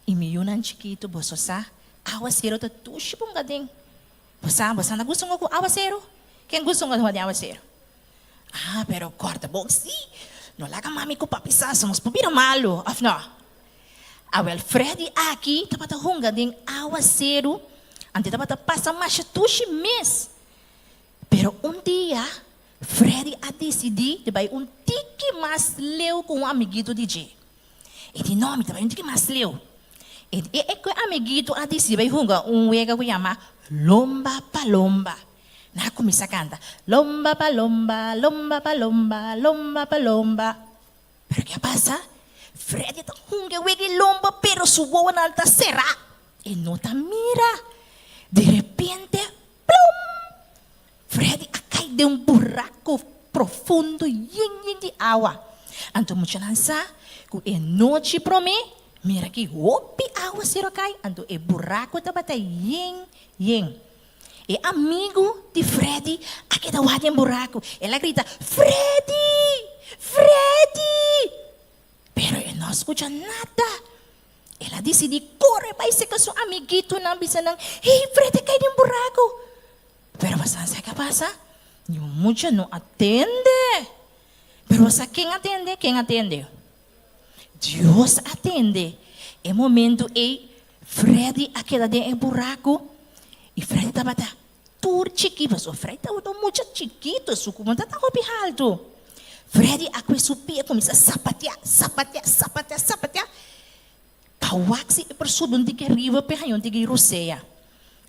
I mi yunan chikitu, boso sa, awaseru ta dushi pa un gaden. Bo sa, bo sa na gusta un ku awaseru? Ken gusta un den awaseru? Ah, pero kòrda bon sí, no laga mami ku papi sa, so nos por bira malu, òf no? Awèl, Freddy aki tabata hunga den awaseru, anto e tabata pasa masha dushi mes. Pero un dia, Freddy a disidí di bai un tiki mas leu ku un amiguito di dje. E di, No, mi ta bai un tiki mas leu. E di, E ku e amiguito a disidi bai hunga un wega ku yama Lomba pa Lomba. Nan a kuminsá kanta, Lomba pa lomba, lomba pa lomba, lomba pa lomba. Pero ke a pasa? Freddy ta hunga e wega di lomba, pero su wowonan ta será. E no ta mira. Di repente, plum! Freddy a kai den un buraco profundo yen yen di awa. Anto muchanan sa cu e nochi prome mira ki hopi awa cero a kai, anto e buraco tabata yen yen. E amigo di Freddy a keda wak den buraco. El a grita, Freddy! Freddy! Pero e no a scucha nada. El a disidí kore bai seka su amiguitonan bisa nan, Hey, Freddy a kai den buraco! Pero boso sa ke a pasa? Niun mucha no a tende. Pero bo sa ken a tende? Ken a tende? Dios a tende. E momento ei, Freddy a keda den e buraco i Freddy tabata tur chikí, pasobra Freddy tabata un mucha chikito, su ku no tabata hopi haltu. Freddy a kue su pia kuminsá sapateá, sapateá, sapateá, sapateá, pa wak si e por subi un tiki riba p'e haña un tiki rosea.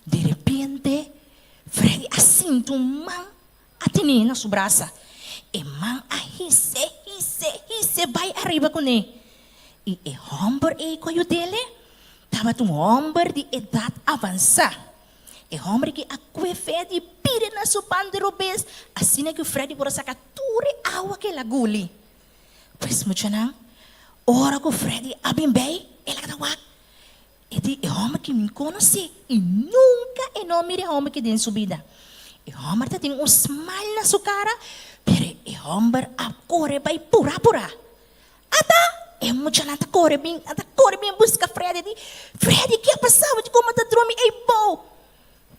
Di repente, Freddy a sinti un man a ten'é na su brasa. E man a his'é, his'é, his'é bai ariba kuné. I e hòmber ei ku a yud'é tabata un hòmber di edat avansá. E hòmber aki a kue Freddy pide na su pan di robes, asina ku Freddy por a saka tur e awa ku el a guli. Pues muchanan, ora ku Freddy a bin bei, el a keda wak. E di, E hòmber ki mi konosé i nunka e no a mira e hòmber ki den su bida. E hòmber ta tin un smile na su kara, pero e hòmber a kore bai purá purá. Ata! E muchanan ta kore bin, nan ta kore bin buska Freddy. E di, Freddy, ke a pasá? Bo di komo ta drumi ei bou?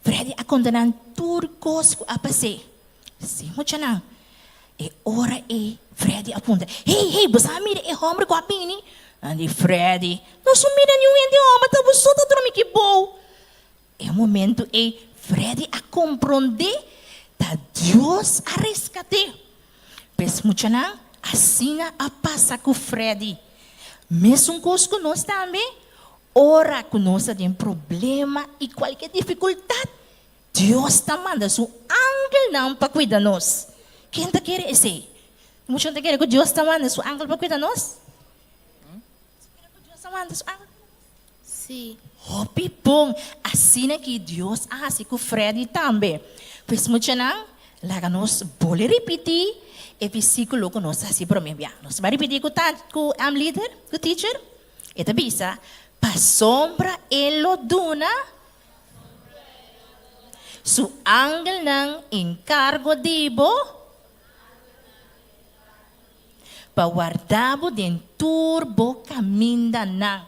Freddy a konta nan tur kos ku a pas'é. Sí, muchanan. E ora ei Freddy a puntra, Hey, hey, bo sa mira e hòmber ku a bini? Nan di, Freddy, nos no mira niun hende hòmber, ta bo so ta drumi ki bou. E momentu ei Freddy a komprondé ta Dios a reskat'é. Pues muchanan, asina a pasa ku Freddy. Mesun kos ku nos tambe, ora ku nos ta den problema i kualke difikultat, Dios ta manda su angelnan pa kuida nos. Ken ta kere esei? Mucha ta kere ku Dios ta manda su angel pa kuida nos? Kere ku Dios ta manda su angel pa kuida nos?
Sí.
Hopi bon! Asina ki Dios a hasi ku Freddy tambe. Pues muchanan, Laga nos bolbe ripití e versíkulo ku nos a hasi promé bia. Nos bai ripití ku ta ku am lider, ku teacher. E ta bisa, Pasobra e lo duna su angelnan enkargo di bo pa warda bo den tur bo kamindanan.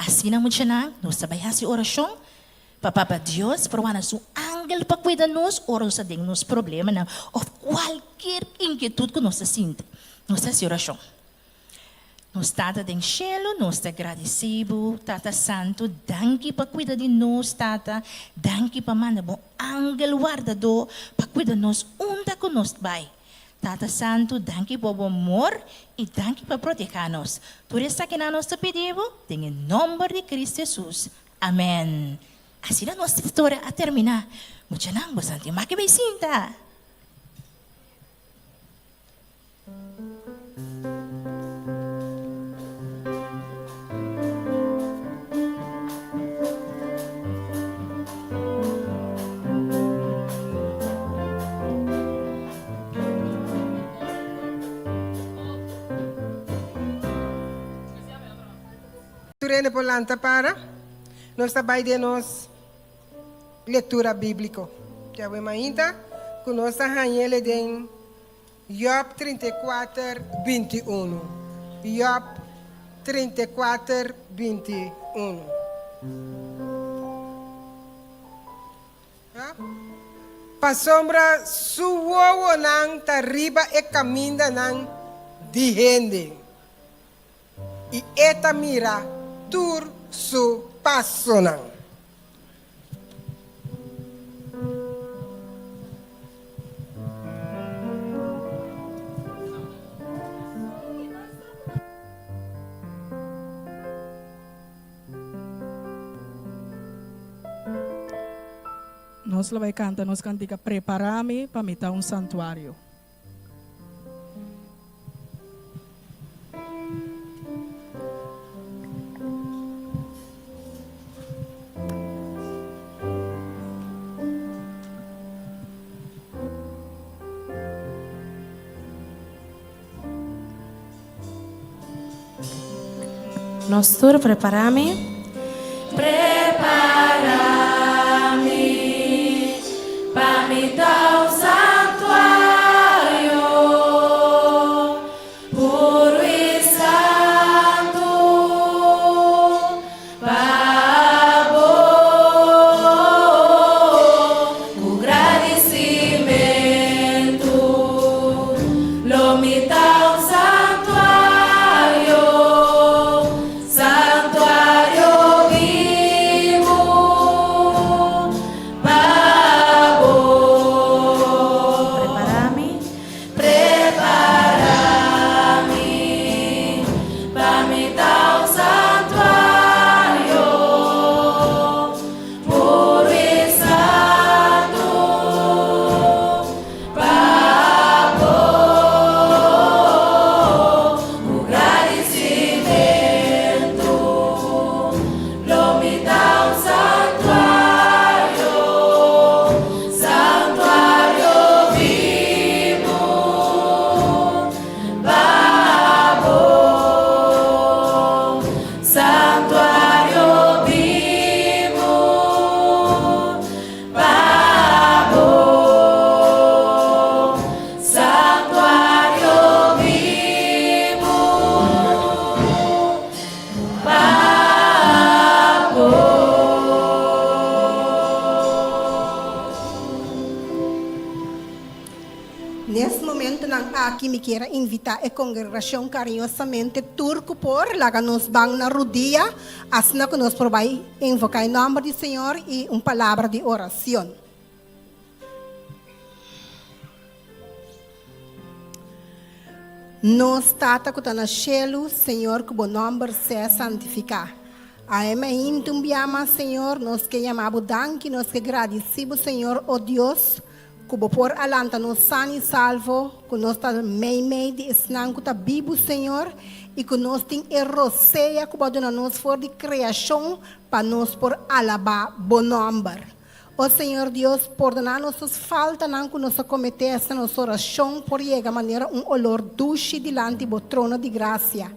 Asina muchanan, nos ta bai hasi orashon pa Papa Dios por wanda su angel pa kuida nos ora nos ta den nos problemanan òf kualkier inkietut ku nos ta sinti. Nos ta hasi orashon. Nos Tata den shelu, nos ta gradisí bo, Tata Santu, danki pa kuida di nos, Tata, danki pa manda bo angel wardadó pa kuida nos unda ku nos bai. Tata Santu, danki pa bo amor i danki pa protehá nos. Tur esakinan nos ta pidi bo den e nòmber di Cristo Hesus. Amèn. Asina nos historia a terminá. Muchanan, boso tin make bay sinta.
Tur hende por lanta para. Nos ta bai den nos lectura bíblico. Djawe mainta cu nos ta hañ'ele den Job 34, 21. Job 34, 21. Pasobra su wowonan ta riba e kamindanan di hende, i e ta mira tur su pasonan.
Nos lo bai kanta nos kantika Prepará mi pa mi ta un santuario.
Nos tur prepará mi.
Prepará mi pa mi ta un santuario puru i santu pa bo ku gradisimentu lo mi ta un santuario Santuario bibu pa bo.
Prepará mi.
Prepará mi pa mi ta un santuario puru i santu pa bo ku gradisimentu lo mi ta un santuario, santuario bibu pa bo, santuario bibu. Pa bo, santuario bibu pa bo.
Nes momentonan aki mi kier a invitá e kongregashon kariñosamente tur ku por laga nos ban na rudia asina ku nos por bai invoká e nòmber di Señor i un palabra di oracion. Nos Tata ku ta na shelu, Señor ku bo nòmber sea santifiká. Aem ainda un bia mas, Señor, nos ke yama bo danki, nos ke gradisí bo, Señor, o Dios, Ku bo por a lanta nos san i salvo, ku nos ta meimei di esnan ku ta bibu, Señor, i ku nos tin e rosea ku bo a duna nos for di kreashon pa nos por alabá bo nòmber. O Señor Dios, pordoná nos nos faltanan ku nos a kometé asina nos orashon por yega manera un olor dushi dilanti bo trono di grasia.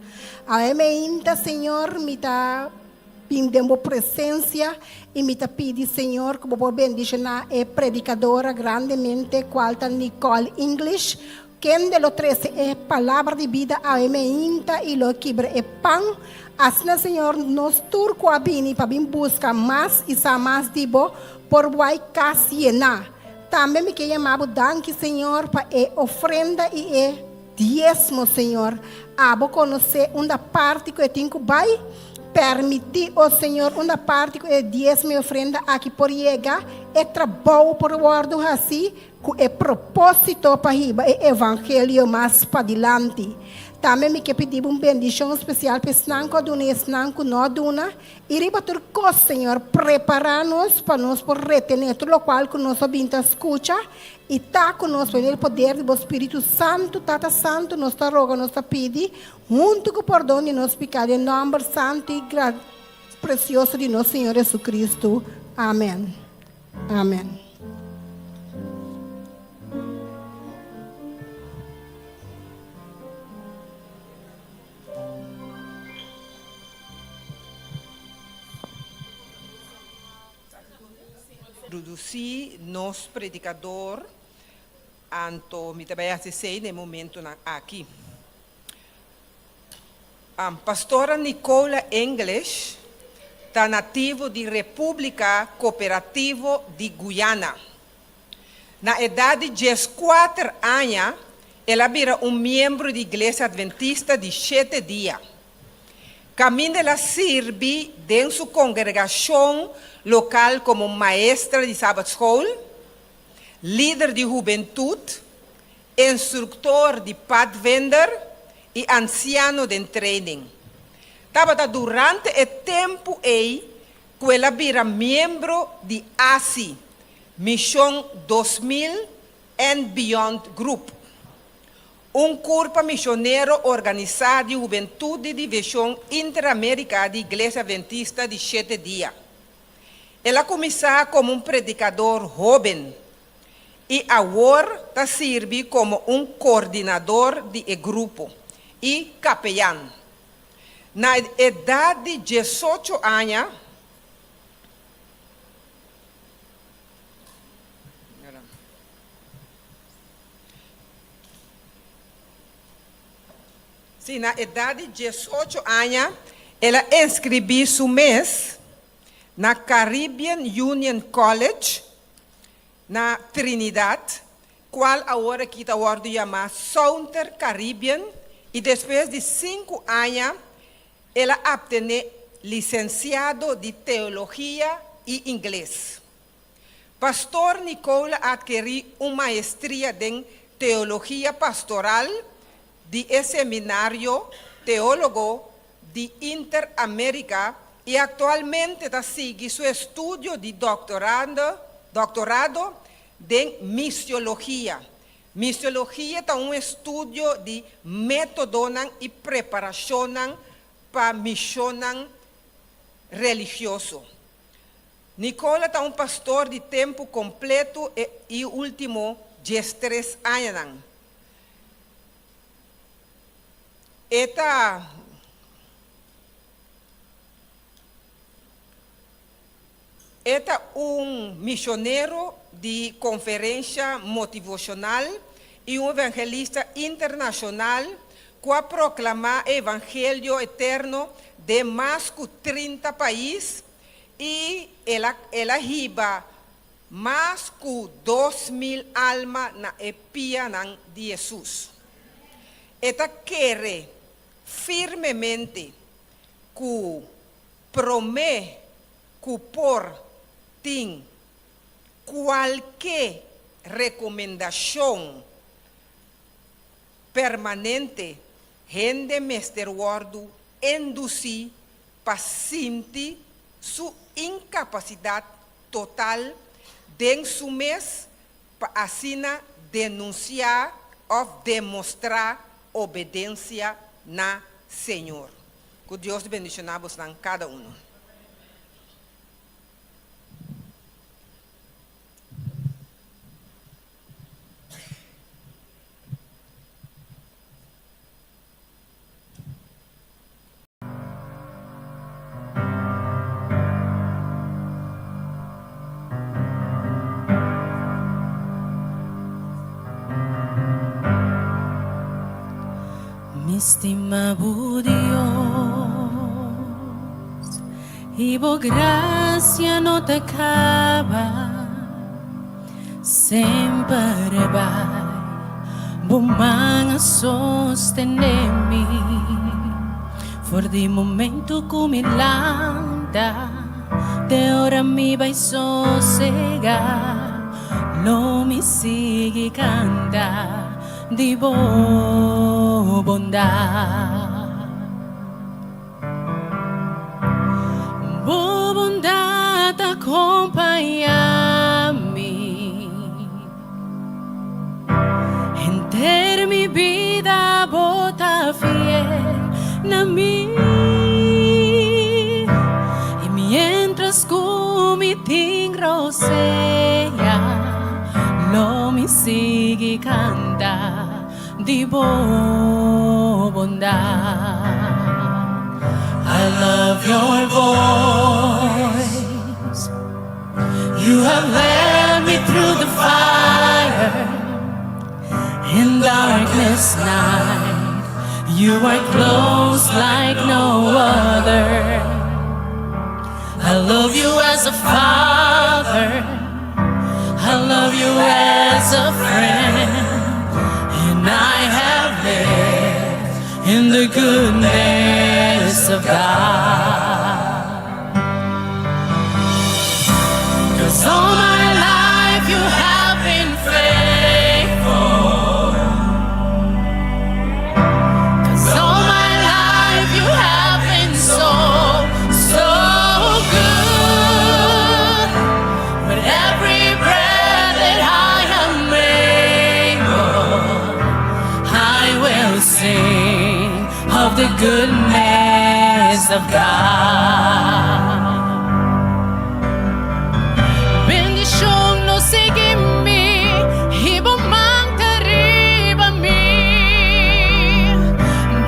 Awe meinta, Señor, mi ta bin den bo presensia i mi ta pidi, Señor, ku bo por bendishoná e predikadora grandemente, kual ta Nicole English, Kende lo trese e palabra di bida awe meinta i lo kibra e pan? Asina, Señor, nos tur ku a bini pa bin buska mas i sa mas di bo, por bai kas yená. Tambe mi ke yama bo danki, Señor, pa e ofrenda i e diesmo, Señor. Abo konosé unda parti ku e tin ku bai. Permití, o Señor, unda parti ku e diesmo i ofrenda aki por yega, e trabou por wòrdu hasí, Ku e propósito pa hiba e evangelio mas padilanti. Tambe mi ke pidi bo un bendishon spesial pa esnan ku a duna i esnan ku no a duna. I riba tur kos, Señor, prepará nos pa nos por retené tur lokual ku nos a bin ta skucha i ta ku nos pa medio di poder di bo Spiritu Santu. Tata Santu, nos ta roga, nos ta pidi, huntu ku pordon di nos piká, den nòmber santu i presioso di nos Señor Jesucristo. Amèn. Amen.
Produsí nos predikador, anto mi ta bai hasi esei na e momentunan aki. Pastora Nicola English ta nativo di Repúblika Koperativo di Guyana. Na edat di dieskuater aña el a bira un miembro di Iglesia Adventista di Shete Dia. Kaminda el a sirbi den su kongregashon lokal komo maestra di Sabatschool, lider di hubentut, instruktor di padvinder i ansiano den training. Tabata durante e tempu ei ku el a bira miembro di asi, Mishon 2000 and Beyond Group, un kurpa mishonero organisá di hubentut di Divishon Interamérika di Iglesia Adventista di Shete Dia. El a kuminsá komo un predikador hóben i awor ta sirbi komo un koordinador di e grupo i kapeyan. Na edat di diesocho aña, sí, na edat di diesocho aña el a inskribí su mes na Caribbean Union College na Trinidad, cual awor aki ta wordo yama Southern Caribbean y despues di sinku aña el a abtene licenciado di Teologia y Ingles. Pastor Nicole a adkeri un maestria den Teologia Pastoral di e Seminario Teologo di Inter America y actualmente ta sigui su estudio di doctorando doctorado den Misiologia. Misiologia ta un estudio di metodonan y preparacionnan pa misionnan religioso. Nicola ta un pastor di tempo completo e y ultimo 13 añanan. E ta E ta un misionero di konferensha motivoshonal i un evangelista internashonal ku a proklamá e evangelio eterno den mas ku 30 pais i el a el a hiba mas ku 2000 alma na e pianan di Hesus. E ta kere firmemente ku promé ku por tin kualke rekomendashon permanente hende mester wòrdu endusí pa sinti su inkapasidat total den su mes pa asina denunsiá òf demostrá obedensia na Señor. Ku Dios bendishoná bosnan kada unu.
stima bo Dios i bo grasia no ta kaba Semper bai bo man a sostené mi For di momento ku mi lanta te ora mi bai sosegá Lo mi sigui kanta di bo bondat. Bo bondat ta kompañá mi henter mi bida bo ta fiel na mi i miéntras ku mi tin rosea lo mi sigui kanta di bo bondat. I love your voice. You have led me through the fire in darkest night. You are close like no other. I love you as a father. I love you as a friend. And I have lived in the goodness of God. 'Cause all my life you have been faithful. 'Cause all my life you have been so, so good. With every breath that I am able, I will sing of the goodness of God. Bendishon lo sigui mi, i bo man ta riba mi.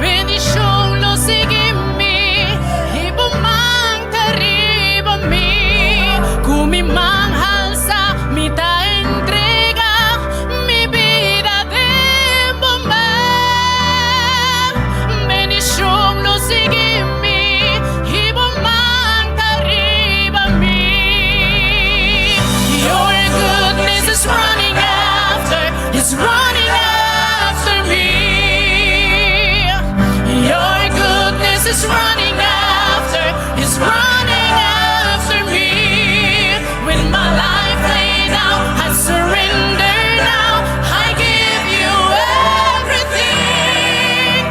Bendishon lo sigui mi, i bo man ta riba mi. Ku mi man halsa, mi ta entregá mi bida den bo man. Bendishon lo sigui mi, i bo man ta riba mi. Your goodness is running after, is running after me. Your goodness is running after, is running after me. With my life laid down, I surrender now. I give you everything.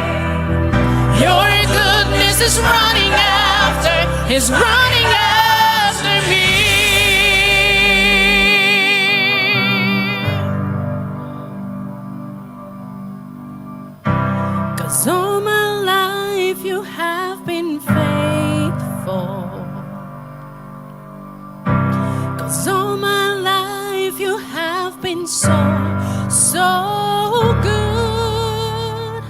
Your goodness is running after, is running after me. 'Cause all my life you have been faithful. 'Cause all my life you have been so, so good.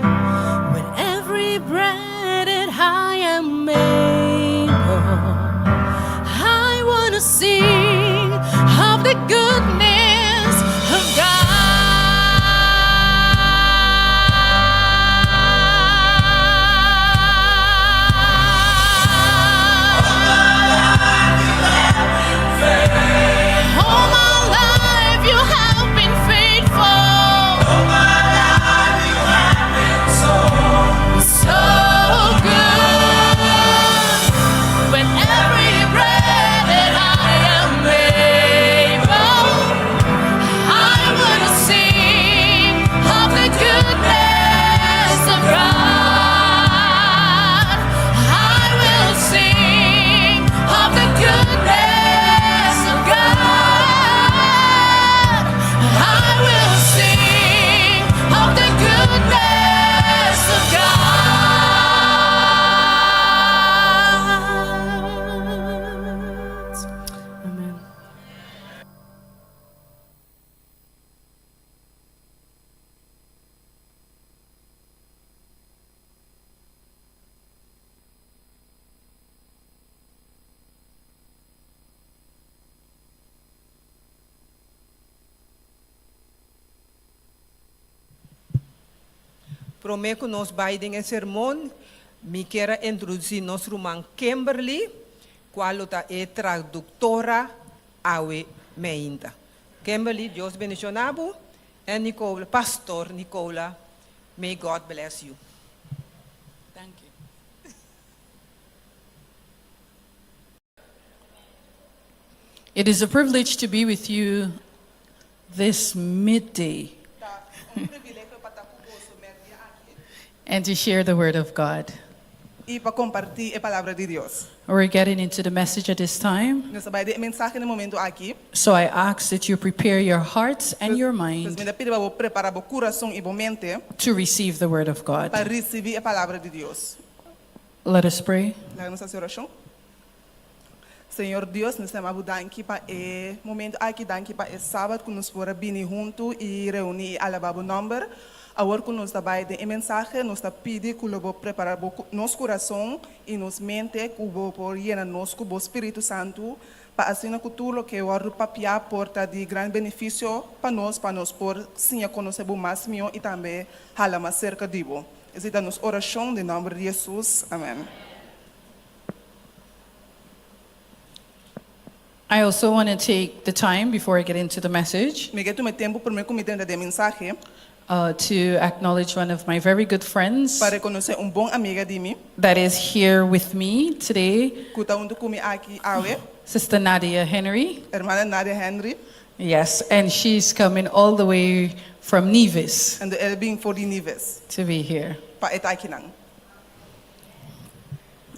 With every breath that I am able, I wanna sing of the goodness of God. All my life you have been faithful. All my life you have been so, so good. With every breath that I am able,
Promé ku nos bai den e sermon, mi kier a introdusí nos ruman Kimberly, kual lo ta e traduktora awe meinta. Kimberly, Dios bendishoná bo, en Nicola, Pastor Nicola, may God bless you.
Thank you. It is a privilege to be with you this midday and to share the word of God.
I pa kompartí e palabra di Dios.
We're getting into the message at this time.
Nos ta bai den e mensahe na e momento aki.
So I ask that you prepare your hearts and your
Pues
mind
mi ta pidi pa bo prepará bo kurason i bo mente
to receive the word of God.
pa risibí e palabra di Dios.
Let us pray.
Laga nos hasi orashon. Señor Dios, nos ta yama Bo danki pa e momento aki, danki pa e Sabat ku nos por a bini huntu i reuní i alabá Bo nòmber. Awor ku nos ta bai den e mensahe, nos ta pidi ku lo Bo prepará Bo nos kurason i nos mente ku Bo por yena nos ku Bo Spiritu Santu, pa asina ku tur loke wòrdu papiá por ta di gran benefisio pa nos, pa nos por siña konosé Bo mas mihó i tambe hala mas serka di Bo. Esei ta nos orashon den nòmber di Hesus. Amèn.
I also want to take the time before I get into the message
Mi ke tuma e tempu promé ku mi drenta den e mensahe
to acknowledge one of my very good friends
pa rekonosé un bon amiga di mi
that is here with me today,
ku ta huntu ku mi aki awe,
Sister Nadia Henry.
Hermana Nadia Henry.
Yes, and she's coming all the way from Nevis
Anto el bin for di Nevis
to be here.
pa e ta akinan.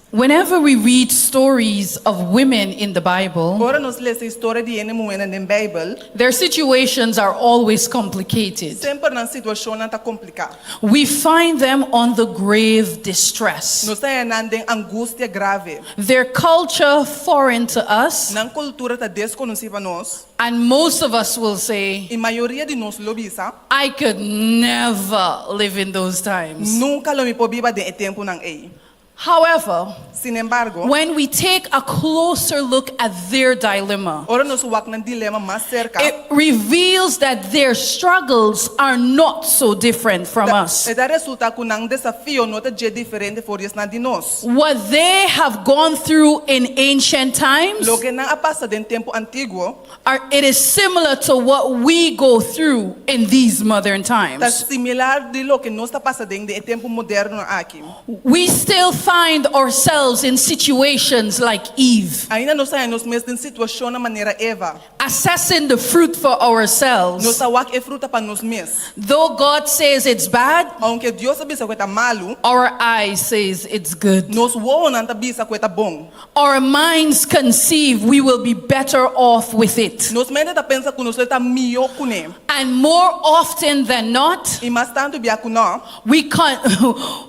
Whenever we read stories of women in the Bible,
Ora nos lesa historia di hende muhénan den Beibel,
their situations are always complicated.
semper nan situashonnan ta kompliká.
We find them on the grave distress.
Nos ta haña nan den angustia grave.
Their culture foreign to us.
Nan kultura ta deskonosí pa nos.
And most of us will say.
I mayoria di nos lo bisa.
I could never live in those times.
Nunka lo mi por biba den e tempunan ei.
However,
Sinembargo,
when we take a closer look at their dilemma,
ora nos wak nan dilema mas serka,
it reveals that their struggles are not so different from us.
e ta resultá ku nan desafio no ta dje diferente for di esnan di nos.
What they have gone through in ancient times,
Loke nan a pasa den tempu antiguo,
are it is similar to what we go through in these modern
ta
times.
similar di loke nos ta pasa den den e tempu modernonan aki.
We still find ourselves in situations like Eve.
Ainda nos ta haña nos mes den situashonnan manera Eva.
Assessing the fruit for ourselves.
Nos ta wak e fruta pa nos mes.
Though God says it's bad.
Aunke Dios ta bisa ku e ta malu.
Our eyes says it's good.
Nos wowonan ta bisa ku e ta bon.
Our minds conceive we will be better off with it.
Nos mente ta pensa ku nos lo ta mihó kuné.
And more often than not.
I mas tantu bia ku nò.
We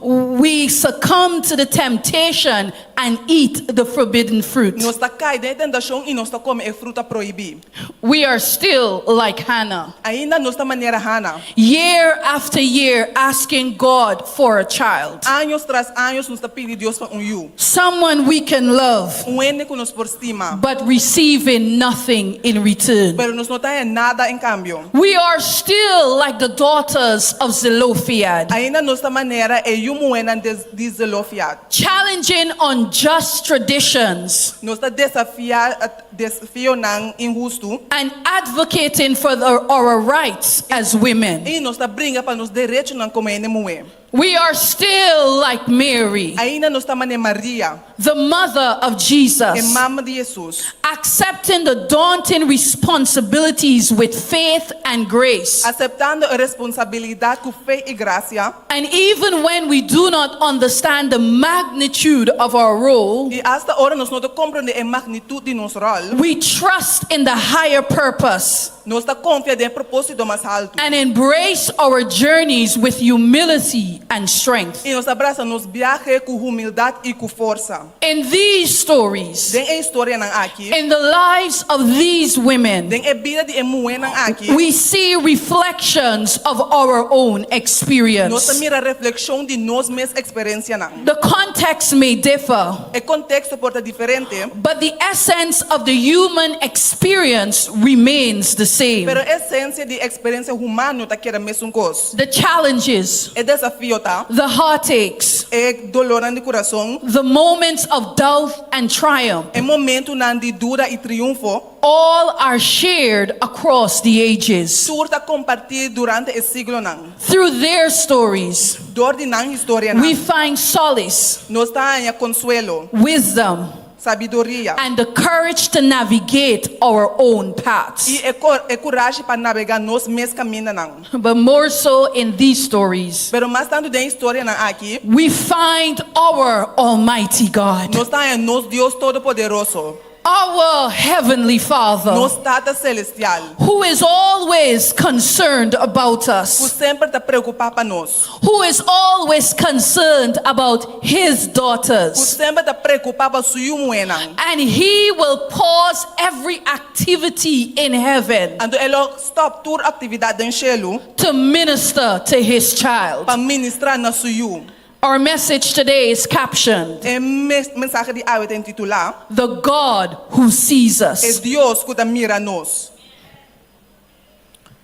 we succumb to the temptation and eat the forbidden fruit.
Nos ta kai den e tentashon i nos ta kome e fruta prohibí.
We are still like Hannah.
Ainda nos ta manera Hannah.
Year after year asking God for a child.
Años tras años nos ta pidi Dios pa un yu.
Someone we can love.
Un hende ku nos por stima.
But receiving nothing in return.
Pero nos no ta haña nada en kambio.
We are still like the daughters of Zelophehad.
Ainda nos ta manera e yu muhénan di Zelophehad.
Challenging unjust traditions.
Nos ta desafiá desafionan inhustu.
And advocating for our rights as women.
I nos ta bringa pa nos derechonan komo hende muhé.
We are still like Mary.
Ainda nos ta manera Maria.
The mother of Jesus.
E mama di Hesus.
Accepting the daunting responsibilities with faith and grace.
Aseptando e responsabilidat ku fe i grasia.
And even when we do not understand the magnitude of our role,
I asta ora nos no ta komprondé e magnitut di nos ròl,
we trust in the higher purpose.
Nos ta konfia den e propósito mas haltu.
And embrace our journeys with humility and strength.
I nos ta brasa nos biahe ku humildat i ku forsa.
In these stories,
Den e historianan aki,
in the lives of these women,
den e bida di e muhénan aki,
we see reflections of our own experience.
Nos ta mira reflekshon di nos mes eksperensianan.
The context may differ,
E konteksto por ta diferente,
but the essence of the human experience remains the same.
Pero e esensia di e eksperensia humano ta keda mesun kos.
The challenges,
E desafionan.
ta.
The heartaches.
E dolornan di kurason.
The moments of doubt and triumph.
E momentunan di duda i triunfo.
All are shared across the ages.
Tur ta kompartí durante e siglonan.
Through their stories.
Dor di nan historianan.
We find solace.
Nos ta haña konsuelo.
Wisdom.
Sabiduria.
And the courage to navigate our own paths.
I e kurashi pa nabegá nos mes kamindanan.
But more so in these stories.
Pero mas tantu den e historianan aki.
We find our Almighty God.
Nos ta haña nos Dios Todopoderoso.
Our Heavenly Father.
Nos Tata Selestial.
Who is always concerned about us.
Ku semper ta preokupá pa nos.
Who is always concerned about His daughters.
Ku semper ta preokupá pa su yu muhénan.
And He will pause every activity in heaven.
Anto E lo stòp tur aktividat den shelu.
To minister to His child.
Pa ministrá na Su yu.
Our message today is captioned.
E mensahe di awe ta intitulá.
The God Who Sees Us.
E Dios ku ta mira nos.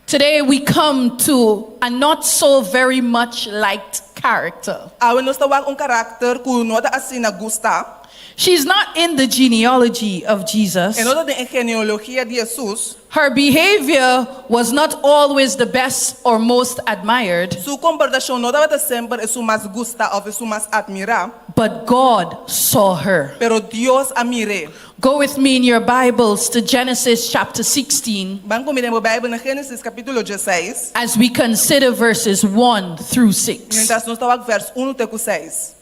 Today we come to a not so very much liked character.
Awe nos ta wak un karakter ku no ta asina gustá.
She's not in the genealogy of Jesus.
E no ta den e genealogia di Hesus.
Her behavior was not always the best or most admired.
Su komportashon no tabata semper esun mas gustá òf esun mas atmirá.
But God saw her.
Pero Dios a mir'é.
Go with me in your Bibles to Genesis chapter 16.
Ban ku mi den bo Beibel na Génesis kapítulo dieseis.
As we consider verses one through six.
Miéntras nos ta wak vèrs unu te ku seis.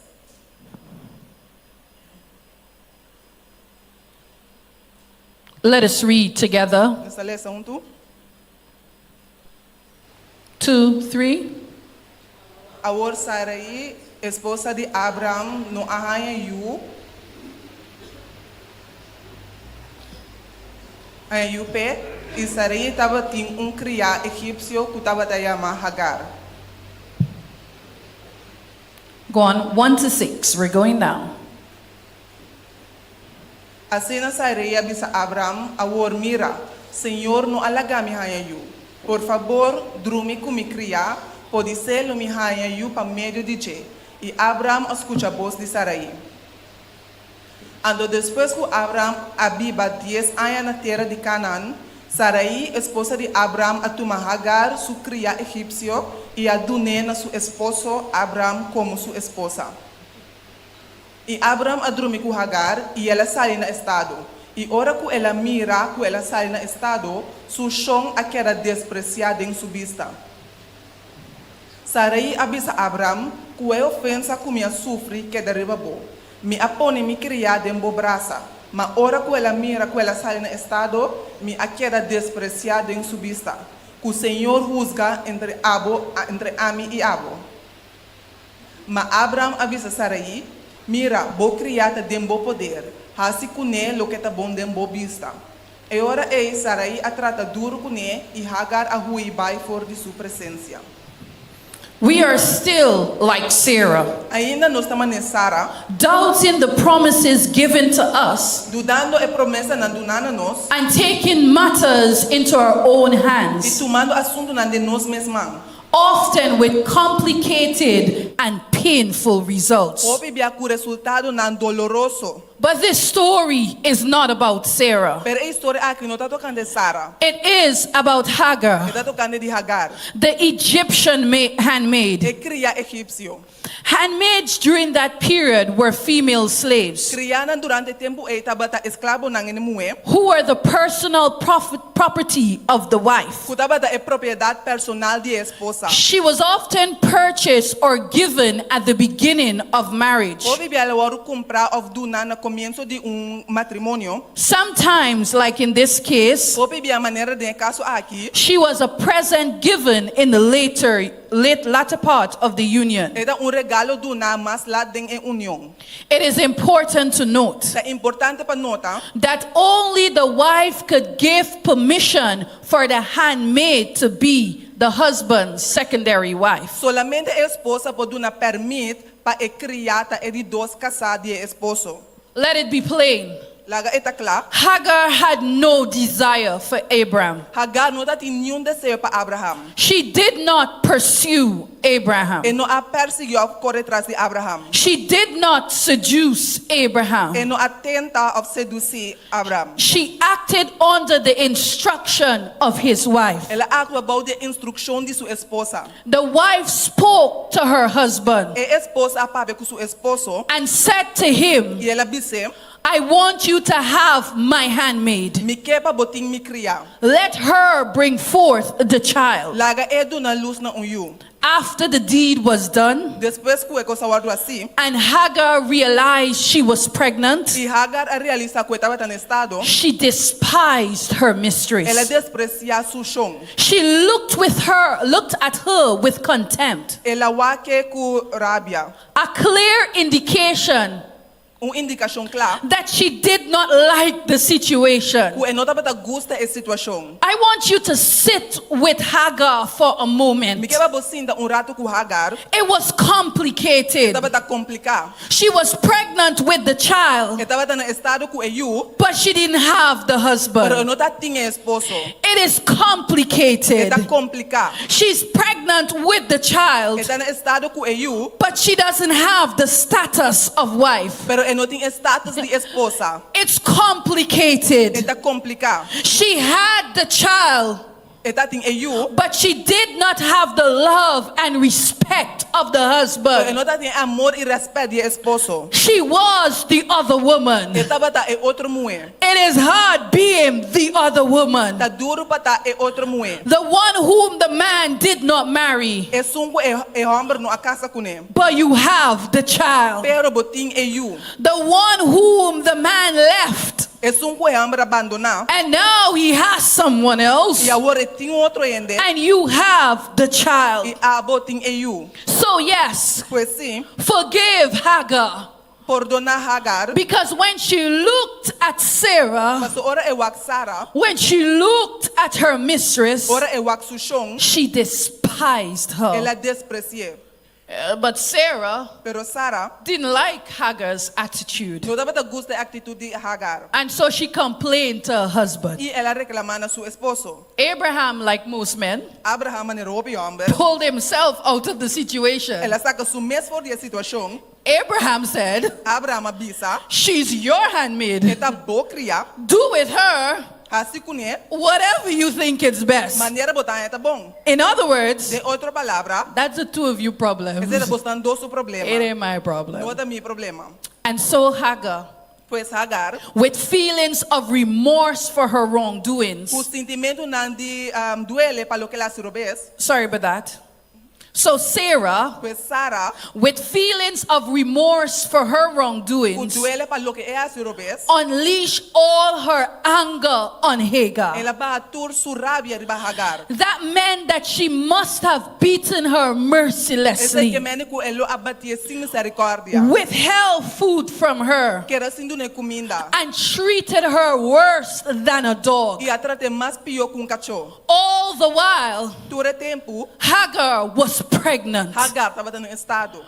Let us read together.
Nos ta lesa huntu.
Two, three.
Awor Sarai, esposa di Abram, no a haña yu. Haña yu p'e, i Sarai tabatin un kriá egipsio ku tabata yama Hagar.
Go on, one to six, we're going down.
Asina Sarai a bisa Abram, Awor mira, Señor no a laga mi haña yu. Por fabor, drumi ku mi kriá, podisé lo mi haña yu pa medio di dje. I Abram a skucha bos di Sarai. Anto despues ku Abram a biba dies aña na tera di Kanaan, Sarai, esposa di Abram, a tuma Hagar, su kriá egipsio, i a dun'é na su esposo Abram komo su esposa. I Abram a drumi ku Hagar, i el a sali na estado. I ora ku el a mira ku el a sali na estado, su shon a keda despresiá den su bista. Sarai a bisa Abram, Ku e ofensa ku mi a sufri keda riba bo. Mi a pone mi kriá den bo brasa, ma ora ku el a mira ku el a sali na estado, mi a keda despresiá den su bista. Ku Señor husga entre abo, entre ami i abo. Ma Abram a bisa Sarai, Mira, bo kriá ta den bo poder, hasi kuné loke ta bon den bo bista. E ora ei Sarai a trata duru kuné i Hagar a hui bai for di su presensia.
We are still like Sarah.
Ainda nos ta manera Sara.
Doubting the promises given to us.
Dudando e promesanan duná na nos.
And taking matters into our own hands.
I tumando asuntunan den nos mes man.
Often with complicated and painful results.
Hopi bia ku resultadonan doloroso.
But this story is not about Sarah.
Pero e historia aki no ta tokante Sara.
It is about Hagar.
E ta tokante di Hagar.
The Egyptian handmaid.
E kria egipsio.
Handmaids during that period were female slaves.
Kriánan durante e tempu ei tabata esklabonan hende muhé.
Who were the personal property of the wife.
Ku tabata e propiedat personal di e esposa.
She was often purchased or given at the beginning of marriage.
Hopi bia el a wòrdu kumprá òf duná na komienso di un matrimonio.
Sometimes, like in this case.
Hopi bia manera den e kaso aki.
She was a present given in the later late latter part of the union.
E ta un regalo duná mas lat den e union.
It is important to note.
Ta importante pa nota.
That only the wife could give permission for the handmaid to be the husband's secondary wife.
Solamente e esposa por duna pèrmit pa e kriá ta e di dos kasá di e esposo.
Let it be plain.
Laga e ta kla.
Hagar had no desire for Abram.
Hagar no tatin niun deseo pa Abraham.
She did not pursue Abraham.
E no a persiguí òf kore tras di Abraham.
She did not seduce Abraham.
E no a tenta òf sedusí Abraham.
She acted under the instruction of his wife.
El a aktua bou di e instrukshon di su esposa.
The wife spoke to her husband.
E esposa a papia ku su esposo.
And said to him.
I el a bis'é.
I want you to have my handmaid.
Mi ke pa bo tin mi kriá.
Let her bring forth the child.
Laga e duna lus na un yu.
After the deed was done.
Despues ku e kos a wòrdu hasí.
And Hagar realized she was pregnant.
I Hagar a realisá ku e tabata na estado.
She despised her mistress.
El a despresiá su shon.
She looked with her, looked at her with contempt.
El a wak e ku rabia.
A clear indication.
Un indikashon kla.
That she did not like the situation.
Ku e no tabata gusta e situashon.
I want you to sit with Hagar for a moment.
Mi ke pa bo sinta un ratu ku Hagar.
It was complicated.
E tabata kompliká.
She was pregnant with the child.
E tabata na estado ku e yu.
But she didn't have the husband.
Pero e no tatin e esposo.
It is complicated.
E ta kompliká.
She's pregnant with the child.
E ta na estado ku e yu.
But she doesn't have the status of wife.
Pero e no tin e status di esposa.
It's complicated.
E ta kompliká.
She had the child.
E tatin e yu.
But she did not have the love and respect of the husband.
Pero e no tatin e amor i rèspèt di e esposo.
She was the other woman.
E tabata e otro muhé.
It is hard being the other woman.
Ta duru pa ta e otro muhé.
The one whom the man did not marry.
Esun ku e e hòmber no a kasa kuné.
But you have the child.
Pero bo tin e yu.
The one whom the man left.
Esun ku e hòmber a bandoná.
And now he has someone else.
I awor e tin un otro hende.
And you have the child.
I abo tin e yu.
So yes.
Pues sí.
Forgive Hagar.
Pordoná Hagar.
Because when she looked at Sarah.
Paso ora e wak Sara.
When she looked at her mistress.
Ora e wak su shon.
She despised her.
El a despresi'é.
But Sarah.
Pero Sara.
Didn't like Hagar's attitude.
No tabata gusta e aktitut di Hagar.
And so she complained to her husband.
I el a reklamá na su esposo.
Abraham, like most men.
Abraham, manera hopi hòmber.
Pulled himself out of the situation.
El a saka su mes for di e situashon.
Abraham said.
Abraham a bisa.
She's your handmaid.
E ta bo kriá.
Do with her.
Hasi kuné.
Whatever you think is best.
Manera bo ta haña ta bon.
In other words.
Den otro palabra.
That's the two of you problems.
Esei ta bosnan dos su problema.
It ain't my problem.
No ta mi problema.
And so Hagar.
Pues Hagar.
With feelings of remorse for her wrongdoings.
Ku sintimentunan di duele pa loke el a hasi robes.
Sorry about that. So Sarah,
Pues Sara,
with feelings of remorse for her
ku
wrongdoings,
duele pa loke e hasi robes,
unleashed all her anger on Hagar.
el a baha tur su rabia riba Hagar.
That meant that she must have beaten her mercilessly,
Esei ke mende ku e lo a batié sin misericordia,
withheld food from her,
keda sin dun'é kuminda,
and treated her worse than a dog.
i a trat'é mas pió ku un kachó.
All the while,
Tur e tempu,
Hagar was pregnant.
Hagar tabata na estado.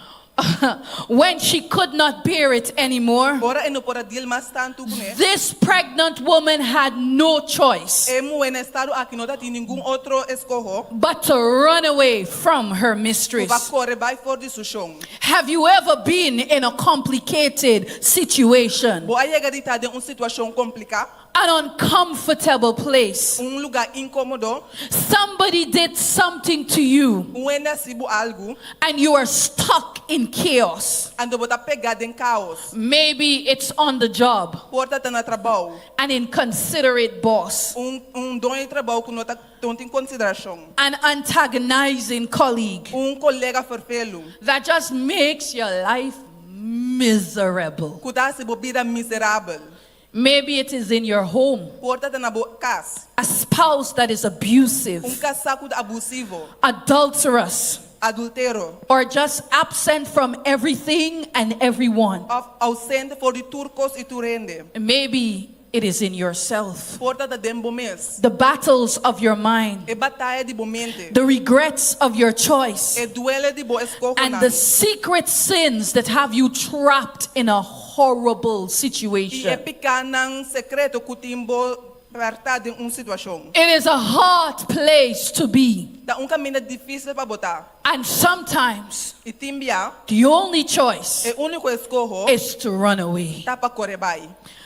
When she could not bear it anymore,
Ora e no por a deal mas tantu kuné.
this pregnant woman had no choice
E muhé na estado aki no tatin ningun otro eskoho
but to run away from her
ku
mistress.
pa kore bai for di su shon.
Have you ever been in a complicated situation?
Bo a yega di ta den un situashon kompliká?
An uncomfortable place.
Un lugá inkómodo.
Somebody did something to you.
Un hende a hasi bo algu.
And you are stuck in chaos.
Anto bo ta pegá den káos.
Maybe it's on the job.
Por ta ta na trabou.
An inconsiderate boss.
Un un doño di trabou ku no ta no tin konsiderashon.
An antagonizing colleague.
Un kolega ferfelu.
That just makes your life miserable.
Ku ta hasi bo bida miserabel.
Maybe it is in your home.
Por ta ta na bo kas.
A spouse that is abusive.
Un kasá ku ta abusivo.
Adulterous.
Adultero.
Or just absent from everything and everyone.
Òf ousente for di tur kos i tur hende.
Maybe it is in yourself.
Por ta ta den bo mes.
The battles of your mind.
E bataya di bo mente.
The regrets of your choice.
E duele di bo eskohonan.
And the secret sins that have you trapped in a horrible
I e
situation.
pikánan sekreto ku tin bo pèrtá den un situashon.
It is a hard place to be.
Ta un kaminda difísil pa bo ta.
And sometimes
I tin bia.
the only choice
E úniko eskoho.
is to run away.
Ta pa kore bai.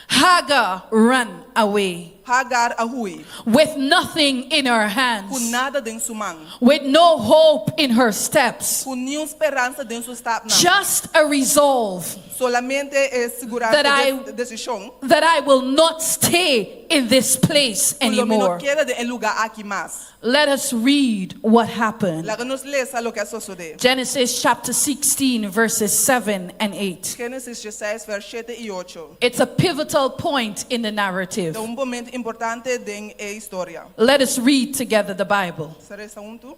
Hagar ran away.
Hagar a hui.
With nothing in her hands.
Ku nada den su man.
With no hope in her steps.
Ku niun speransa den su stapnan.
Just a resolve.
Solamente e sigurá
That I
desishon.
that I will not stay in this place
Ku lo mi no
anymore.
keda den e lugá aki mas.
Let us read what happened.
Laga nos lesa loke a sosodé.
Genesis chapter 16 verses 7 and 8.
Génesis 16, vers 7 i 8.
It's a pivotal point in the narrative.
Ta un momento importante den e historia.
Let us read together the Bible.
Sa resa huntu?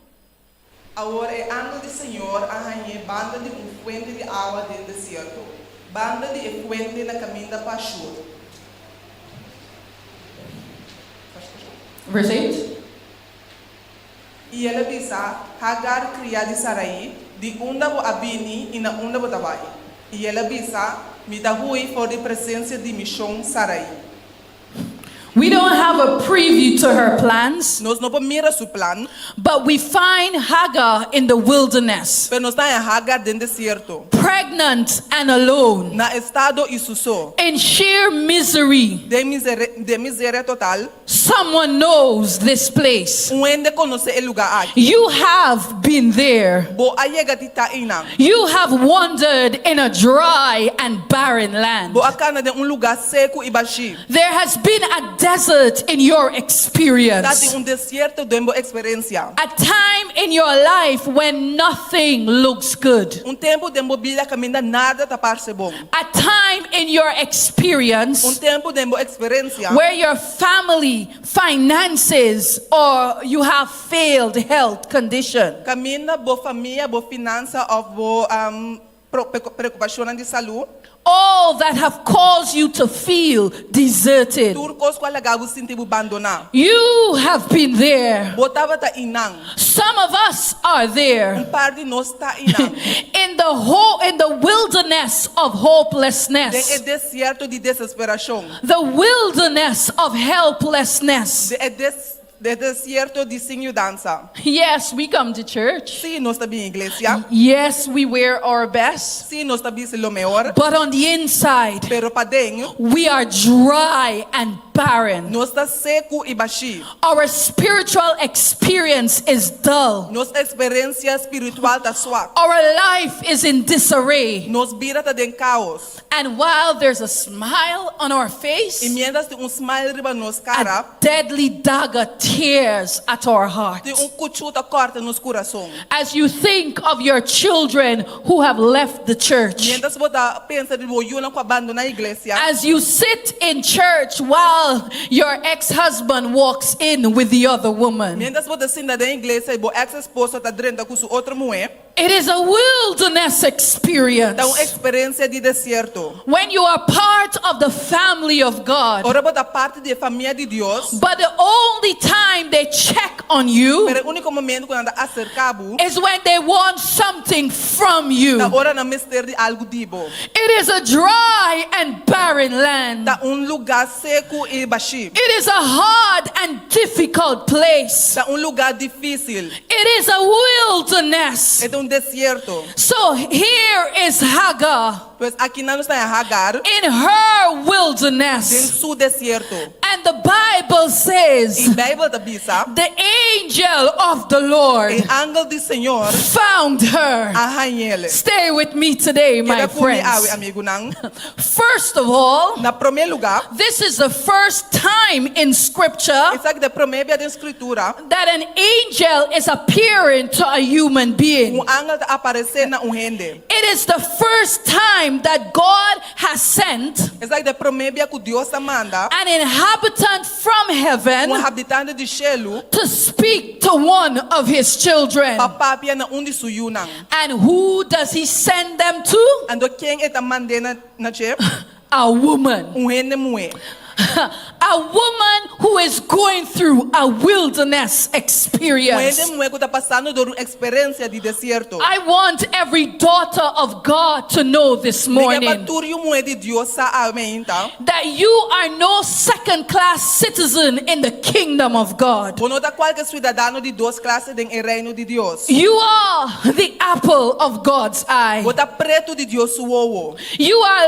Awor e angel di Señor a hañ'é banda di un fuente di awa den desierto, banda di e fuente na kaminda pa Shur.
Verse 8.
I el a bisa, Hagar, kriá di Sarai, di unda bo a bini i na unda bo ta bai? I el a bisa, Mi ta hui for di presensia di mi shon Sarai.
We don't have a preview to her plans.
Nos no por mira su plan.
But we find Hagar in the wilderness.
Pero nos ta haña Hagar den desierto.
Pregnant and alone.
Na estado i su so.
In sheer misery.
Den den miseria total.
Someone knows this place.
Un hende konosé e lugá aki.
You have been there.
Bo a yega di ta einan.
You have wandered in a dry and barren land.
Bo a kana den un lugá seku i bashí.
There has been a desert in your experience.
Ta tin un desierto den bo eksperensia.
A time in your life when nothing looks good.
Un tempu den bo bida kaminda nada ta parse bon.
A time in your experience.
Un tempu den bo eksperensia.
Where your family, finances or you have failed health condition.
Kaminda bo famia, bo finansa òf bo preokupashonnan di salú.
All that have caused you to feel deserted.
Tur kos ku a laga bo sinti bo bandoná.
You have been there.
Bo tabata einan.
Some of us are there.
Un par di nos ta einan.
In the ho in the wilderness of hopelessness.
Den e desierto di desesperashon.
The wilderness of helplessness.
Den e des den e desierto di sin yudansa.
Yes, we come to church.
Sí, nos ta bin iglesia.
Yes, we wear our best.
Sí, nos ta bisti lo mehor.
But on the inside.
Pero paden.
We are dry and barren.
Nos ta seku i bashí.
Our spiritual experience is dull.
Nos eksperensia spiritual ta swak.
Our life is in disarray.
Nos bida ta den kaos.
And while there's a smile on our face,
I miéntras tin un smile riba nos kara,
a deadly dagger tears at our heart.
Tin un kuchú ta kòrta nos kurason.
As you think of your children who have left the church.
Miéntras bo ta pensa di bo yunan ku a bandoná iglesia.
As you sit in church while your ex-husband walks in with the other woman.
Miéntras bo ta sinta den iglesia i bo eks-esposo ta drenta ku su otro muhé.
It is a wilderness experience.
Ta un eksperensia di desierto.
When you are part of the family of God.
Ora bo ta parti di e famia di Dios.
But the only time they check on you.
Pero e úniko momento ku nan ta aserká bo.
Is when they want something from you.
Ta ora nan mester di algu di bo.
It is a dry and barren land.
Ta un lugá seku i bashí.
It is a hard and difficult place.
Ta un lugá difísil.
It is a wilderness.
E ta un desierto.
So here is Hagar.
Pues akinan nos ta haña Hagar.
In her wilderness.
Den su desierto.
And the Bible says.
I Bijbel ta bisa.
The angel of the Lord.
E angel di Señor.
Found her.
A hañ'el.
Stay with me today, my
Keda ku mi awe,
friends.
amigunan.
First of all.
Na promé lugá.
This is the first time in scripture.
Esaki ta e promé bia den Skritura.
That an angel is appearing to a human being.
Un angel ta aparesé na un hende.
It is the first time that God has sent.
Esaki ta e promé bia ku Dios a manda.
An inhabitant from heaven.
Un habitante di shelu.
To speak to one of his children.
Pa papia na un di su yunan.
And who does he send them to?
Anto ken e ta mand'é na dje?
A woman.
Un hende muhé.
A woman who is going through a wilderness experience.
Un hende muhé ku ta pasando dor un eksperensia di desierto.
I want every daughter of God to know this
Mi ke pa
morning
tur yu muhé di Dios sa awe meinta.
that you are no second class citizen in the kingdom of God.
Bo no ta kualke siudadano di dos klase den e Reino di Dios.
You are the apple of God's eye.
Bo ta pretu di Dios su wowo.
You are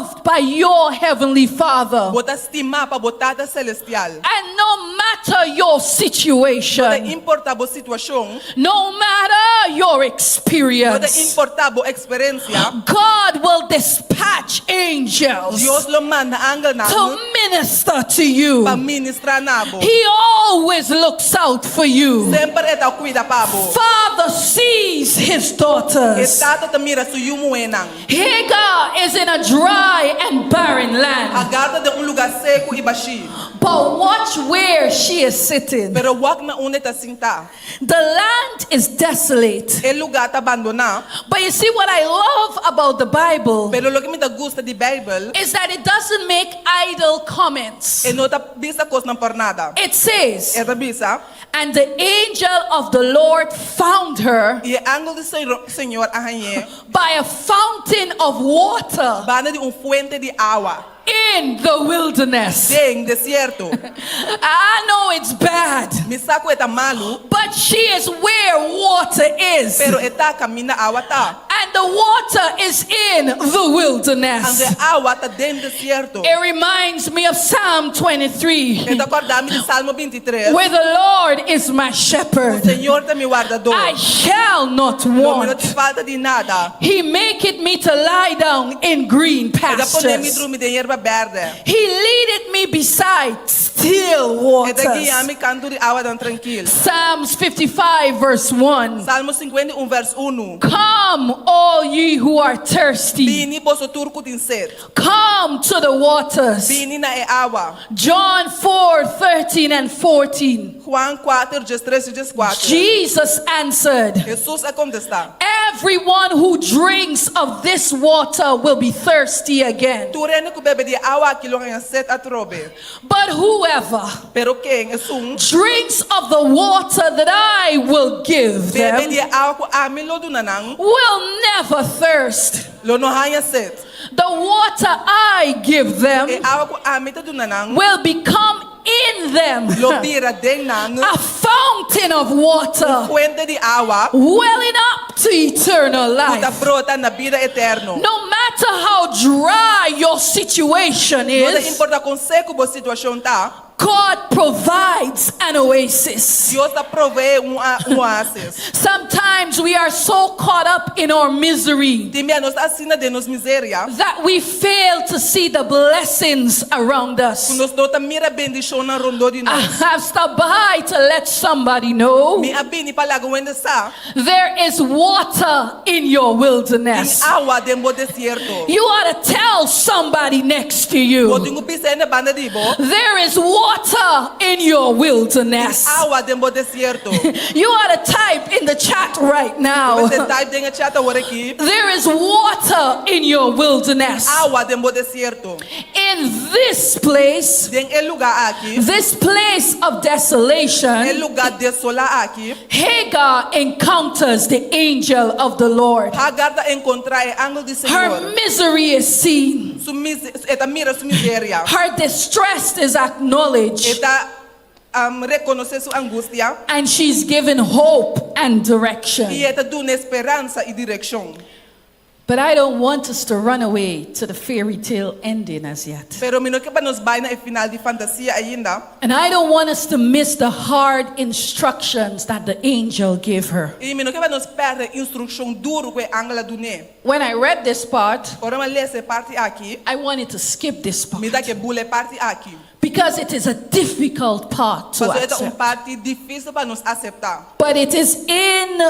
loved by your heavenly Father.
Bo ta stimá pa bo Tata Selestial.
And no matter your
No ta
situation,
importá bo situashon,
no matter your
no ta
experience,
importá bo eksperensia,
God will dispatch angels
Dios lo manda angelnan
to minister to you.
pa ministrá na bo.
He always looks out for you.
Semper e ta kuida pa bo.
Father sees his
E
daughters.
Tata ta mira su yu muhénan.
Hagar is in a dry and barren land.
Hagar ta den un lugá seku i bashí.
But watch where she is sitting.
Pero wak na unda e ta sintá.
The land is desolate.
E lugá ta bandoná.
But you see, what I love about the Bible
Pero loke mi ta gusta di Beibel,
is that it doesn't make idle comments.
e no ta bisa kosnan por nada.
It says,
E ta bisa.
And the angel of the Lord found her
I e angel di Señor a hañ'é.
by a fountain of water.
Banda di un fuente di awa.
In the wilderness.
Den desierto.
I know it's bad.
Mi sa ku e ta malu.
But she is where water is.
Pero e ta kaminda awa ta.
And the water is in the wilderness.
Anto e awa ta den desierto.
It reminds me of Psalm 23.
E ta kòrda mi di Salmo 23.
Where the Lord is my shepherd.
Ku Señor ta mi wardadó.
I shall not
Lo mi no
want.
tin falta di nada.
He maketh me to lie down in green
E ta pone mi
pastures.
drumi den yerba bèrdè.
He leadeth me beside still
E ta
waters.
guia mi kantu di awanan trankil.
Psalms 55 verse 1.
Salmo 51 vers unu.
Come all ye who are thirsty.
Bini boso tur ku tin set.
Come to the waters.
Bini na e awa.
John 4 13 and 14.
Juan 4, 13 i 14.
Jesus answered,
Hesus a kontestá.
Everyone who drinks of this water will be thirsty again.
Tur hende ku bebe di e awa aki lo haña set atrobe.
But whoever
Pero ken esun
drinks of the water that I will give
bebe
them
di e awa ku ami lo duna nan
will never thirst.
lo no haña set.
The water I give them
E awa ku ami ta duna nan
will become in them
lo bira den nan
a fountain of water
un fuente di awa
welling up to eternal
ku ta
life.
brota na bida eterno.
No matter how dry your situation
No ta
is,
importa kon seku bo situashon ta,
God provides an oasis.
Dios ta proveé un un oasis.
Sometimes we are so caught up in our misery.
Tin bia nos ta asina den nos miseria.
That we fail to see the blessings around us.
Ku nos no ta mira bendishonnan rondó di nos.
I have stopped by to let somebody know.
Mi a bini pa laga un hende sa.
There is water in your wilderness.
Tin awa den bo desierto.
You ought to tell somebody next to you.
Bo tin ku bisa hende banda di bo.
There is water in your wilderness.
Tin awa den bo desierto.
You ought to type in the chat right now.
Bo mester type den e chat awor aki.
There is water in your wilderness.
Tin awa den bo desierto.
In this place.
Den e lugá aki.
This place of desolation.
E lugá desolá aki.
Hagar encounters the angel of the Lord.
Hagar ta enkontrá e angel di Señor.
Her misery is seen.
Su mise, e ta mira su miseria.
Her distress is acknowledged.
E ta rekonosé su angustia.
And she's given hope and direction.
I e ta dun'é speransa i direkshon.
But I don't want us to run away to the fairy tale ending as yet.
Pero mi no ke pa nos bai na e final di fantasia ainda.
And I don't want us to miss the hard instructions that the angel gave her.
I mi no ke pa nos pèrdè instrukshon duru ku e angel a dun'é.
When I read this part,
Ora mi a lesa e parti aki,
I wanted to skip this part.
Mi ta ke bula e parti aki.
Because it is a difficult part to
Pasobra e ta un
accept.
parti difísil pa nos aseptá.
But it is in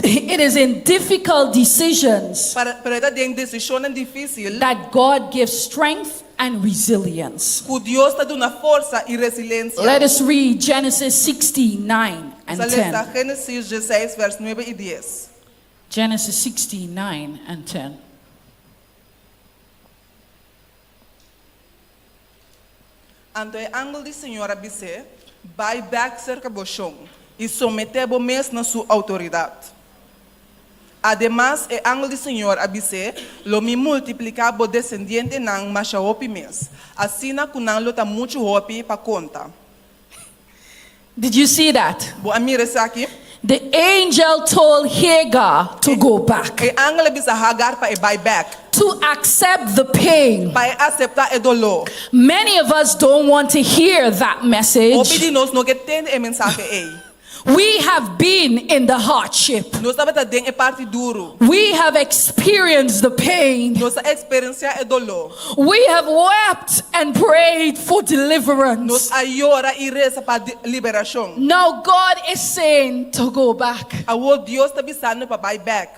it is in difficult decisions
Pero e ta den desishonnan difísil.
that God gives strength and resilience.
Ku Dios ta duna forsa i resilensia.
Let us read Genesis 16, 9 and
Nos a lesa
10.
Génesis diesseis vers nuebe i dies.
Genesis 16, 9 and 10.
Anto e angel di Señor a bis'é, Bai bèk serka bo shon i someté bo mes na su outoridat. Ademas, e angel di Señor a bis'é, Lo mi multipliká bo desendientenan masha hopi mes, asina ku nan lo ta muchu hopi pa konta.
Did you see that?
Bo a mira esaki?
The angel told Hagar to go back.
E angel a bisa Hagar pa e bai bèk.
To accept the pain.
Pa e aseptá e doló.
Many of us don't want to hear that message.
Hopi di nos no ke tende e mensahe ei.
We have been in the hardship.
Nos tabata den e parti duru.
We have experienced the pain.
Nos a eksperensiá e doló.
We have wept and prayed for deliverance.
Nos a yora i resa pa liberashon.
Now God is saying to go back.
Awor Dios ta bisando pa bai bèk.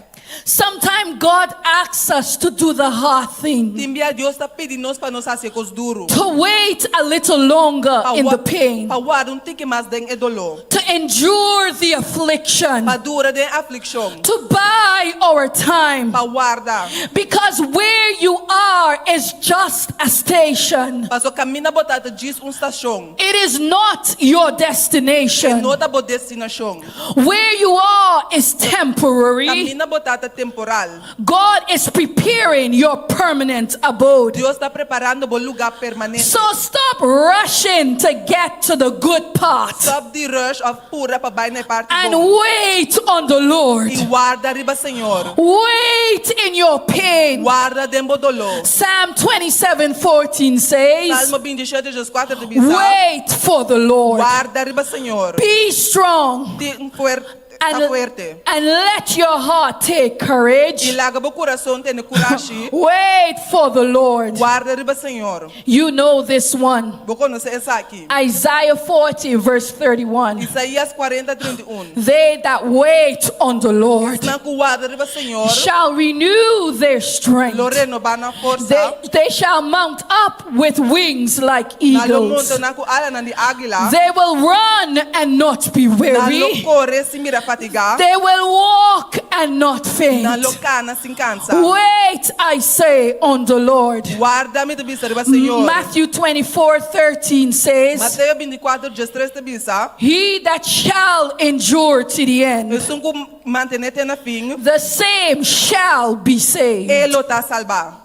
Sometimes God asks us to do the hard thing.
Tin bia Dios ta pidi nos pa nos hasi e kos duru.
To wait a little longer
Pa
in the pain.
Pa warda un tiki mas den e doló.
To endure the affliction.
Pa dura den e aflikshon.
To buy our time.
Pa warda.
Because where you are is just a station.
Paso kaminda bo ta ta djis un stashon.
It is not your destination.
E no ta bo destinashon.
Where you are is temporary.
Kaminda bo ta ta temporal.
God is preparing your permanent abode.
Dios ta preparando bo lugá permanente.
So stop rushing to get to the good part.
Stop di rush òf pura pa bai na e parti
And
bon.
wait on the Lord.
I warda riba Señor.
Wait in your pain.
Warda den bo doló.
Psalm 27 14 says,
Salmo 27, 14 ta bisa.
Wait for the Lord.
Warda riba Señor.
Be strong.
Tin fuerte. Ta
And,
fuerte.
and let your heart take courage.
I laga bo kurason tene kurashi.
Wait for the Lord.
Warda riba Señor.
You know this one.
Bo konosé esaki.
Isaiah 40, verse 31.
Isaías 40, 31.
They that wait on the Lord
Esnan ku warda riba Señor
shall renew their strength.
lo renobá nan forsa.
They, they shall mount up with wings like
Nan lo
eagles.
monta nan ku alanan di águila.
They will run and not be
Nan lo
weary.
kore sin bira fatigá.
They will walk and not faint.
Nan lo kana sin kansa.
Wait, I say, on the Lord.
Warda mi ta bisa riba Señor.
Matthew 24 13 says,
Mateo 24, 13 ta bisa.
He that shall endure to the end,
Esun ku mantené te na fin.
the same shall be saved.
E lo ta salbá.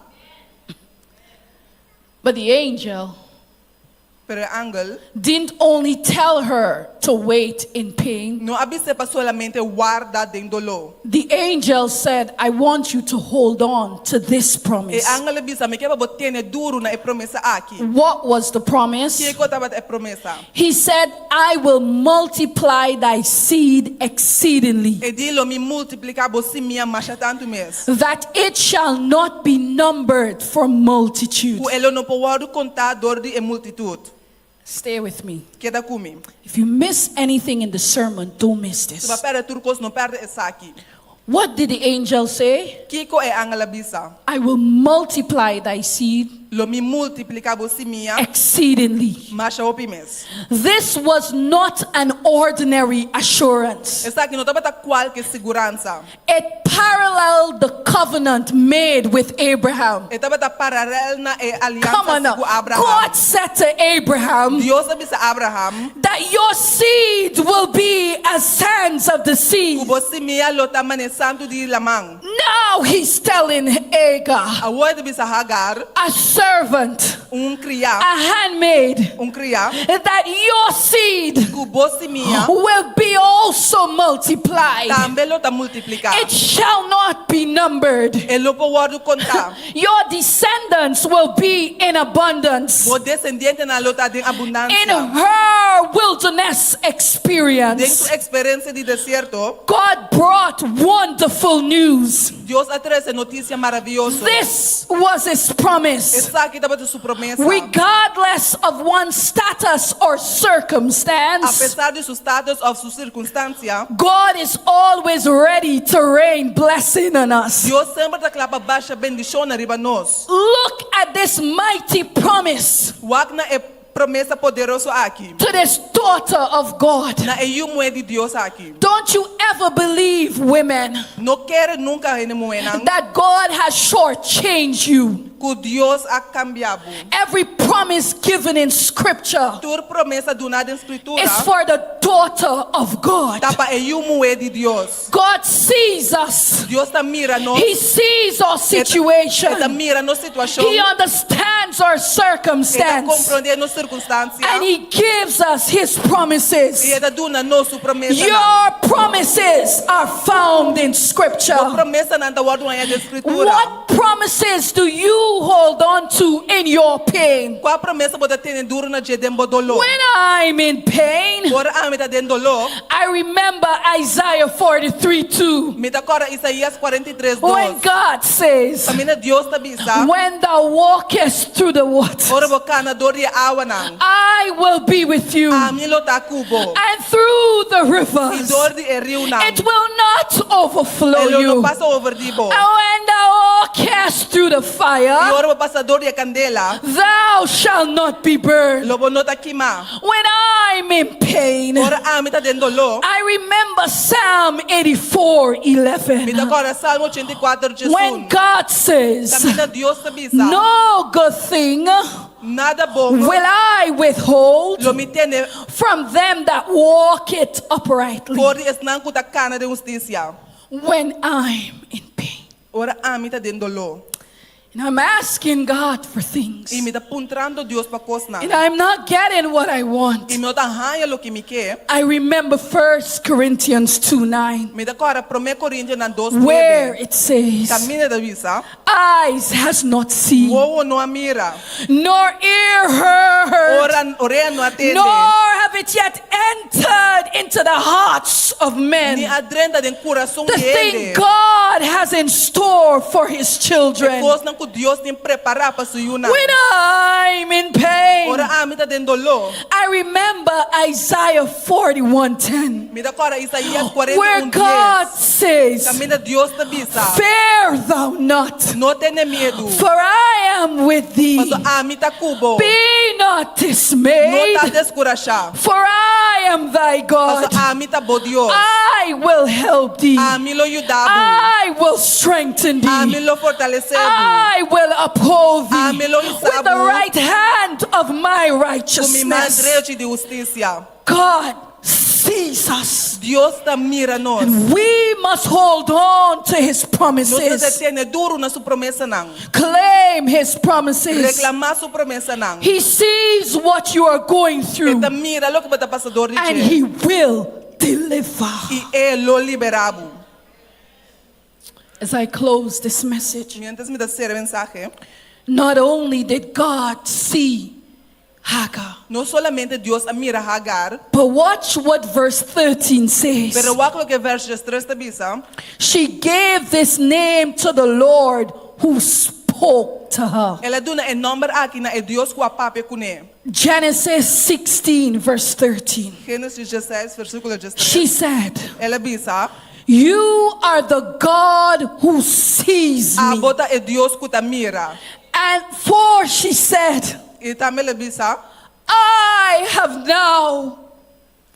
But the angel
Pero e angel.
Didn't only tell her to wait in pain.
No a bis'é pa solamente warda den doló.
The angel said, I want you to hold on to this
E
promise.
angel a bisa, Mi ke pa bo tene duru na e promesa aki.
What was the promise?
Kiko tabata e promesa?
He said, I will multiply thy seed exceedingly.
E di, Lo mi multipliká bo simia masha tantu mes.
That it shall not be numbered for multitude.
Ku e lo no por wòrdu kontá dor di e multitut.
Stay with me.
Keda ku mi.
If you miss anything in the sermon, don't miss
Si
this.
bo a pèrdè tur kos, no pèrdè esaki.
What did the angel say?
Kiko e angel a bisa?
I will multiply thy seed.
Lo mi multipliká bo simia.
Exceedingly.
Masha hopi mes.
This was not an ordinary assurance.
Esaki no tabata kualke siguransa.
It paralleled the covenant made with Abraham.
E tabata paralel na e
Come on
aliansa
now.
ku Abraham.
God said to Abraham
Dios a bisa Abraham.
that your seed will be as sands of the sea.
Ku bo simia lo ta manera santu di laman.
Now he's telling Hagar,
Awor e ta bisa Hagar,
a servant,
un kriá,
a handmaid,
un kriá,
that your seed
ku bo simia
will be also multiplied.
tambe lo ta multipliká.
It shall not be numbered.
E lo por wòrdu kontá.
Your descendants will be in abundance.
Bo desendientenan lo ta den
In
abundansia.
her wilderness
Den
experience,
su eksperensia di desierto,
God brought wonderful news.
Dios a trese notisia maravioso.
This was his promise.
Esaki tabata su promesa.
Regardless of one's status or circumstance,
Apesar di su status òf su sirkunstansia,
God is always ready to rain blessing on us.
Dios semper ta kla pa basha bendishon ariba nos.
Look at this mighty promise.
Wak na e.
promesa poderoso aki.
To this daughter of God.
Na e yu muhé di Dios aki.
Don't you ever believe, women,
No kere nunka hende muhénan.
That God has shortchanged you.
Ku Dios a kambia bo.
Every promise given in scripture.
Tur promesa duná den Skritura.
Is for the daughter of God.
Ta pa e yu muhé di Dios.
God sees us.
Dios ta mira nos.
He sees our situation.
E ta mira nos situashon.
He understands our circumstance.
E ta komprondé nos sirkunstansia.
And he gives us his promises.
I e ta duna nos su promesanan.
Your promises are found in scripture.
Bo promesanan ta wòrdu haña den Skritura.
What promises do you hold on to in your pain?
Kua promesa bo ta tene duru na dje den bo doló?
When I'm in pain,
Ora ami ta den doló,
I remember Isaiah 43 2.
Mi ta kòrda Isaías 43, dos.
When God says,
Kaminda Dios ta bisa.
When thou walkest through the waters,
Ora bo kana dor di e awanan.
I will be with you.
Ami lo ta ku bo.
And through the rivers,
I dor di e riunan.
It will not overflow
E lo
you.
no pasa over di bo.
And when thou walkest through the fire,
I ora bo pasa dor di e kandela.
Thou shalt not be burned.
Lo bo no ta kima.
When I'm in pain,
Ora ami ta den doló.
I remember Psalm 84 11.
Mi ta kòrda Salmo 84 diesun.
When God says,
Kaminda Dios ta bisa.
No good thing
Nada bon
will I withhold
lo mi tene
from them that walk it uprightly.
for di esnan ku ta kana den hustisia.
When I'm in pain.
Ora ami ta den doló.
And I'm asking God for things.
I mi ta puntrando Dios pa kosnan.
And I'm not getting what I want.
I mi no ta haña loke mi ke.
I remember 1 Corinthians 2 9.
Mi ta kòrda Promé Korintionan dos nuebe.
Where it says.
Kaminda ta bisa.
Eyes has not seen.
Wowo no a mira.
Nor ear heard.
Ora, orea no a tende.
Nor have it yet entered into the hearts of men.
Ni a drenta den kurason
The
di
thing
hende.
God has in store for his children.
E kosnan ku Dios tin prepará pa su yunan.
When I'm in pain.
Ora ami ta den doló.
I remember Isaiah 41:10.
Mi ta kòrda Isaías 41
Where
dies.
God says,
Kaminda Dios ta bisa.
Fear thou not.
No tene miedu.
For I am with thee.
Paso ami ta ku bo.
Be not dismayed.
No ta deskurashá.
For I am thy God.
Paso ami ta bo Dios.
I will help thee.
Ami lo yuda bo.
I will strengthen thee.
Ami lo fortalesé bo.
I will uphold thee.
Ami lo hisa
With the
bo.
right hand of my
Ku mi man
righteousness.
drechi di hustisia.
God sees us.
Dios ta mira nos.
And we must hold on to his
Nos mester
promises.
tene duru na su promesanan.
Claim his promises.
Reklamá su promesanan.
He sees what you are going through.
E ta mira loke bo ta pasa dor di dje.
And he will deliver.
I e lo liberá bo.
As I close this message.
Miéntras mi ta sera e mensahe.
Not only did God see Hagar.
No solamente Dios a mira Hagar.
But watch what verse 13 says.
Pero wak loke verso 13 ta bisa.
She gave this name to the Lord who spoke to her.
El a duna e nòmber aki na e Dios ku a papia kuné.
Genesis 16 verse 13.
Génesis 16 versíkulo 13.
She said.
El a bisa.
You are the God who sees me.
Abo ta e Dios ku ta mira.
And for she said.
I tambe el a bisa.
I have now.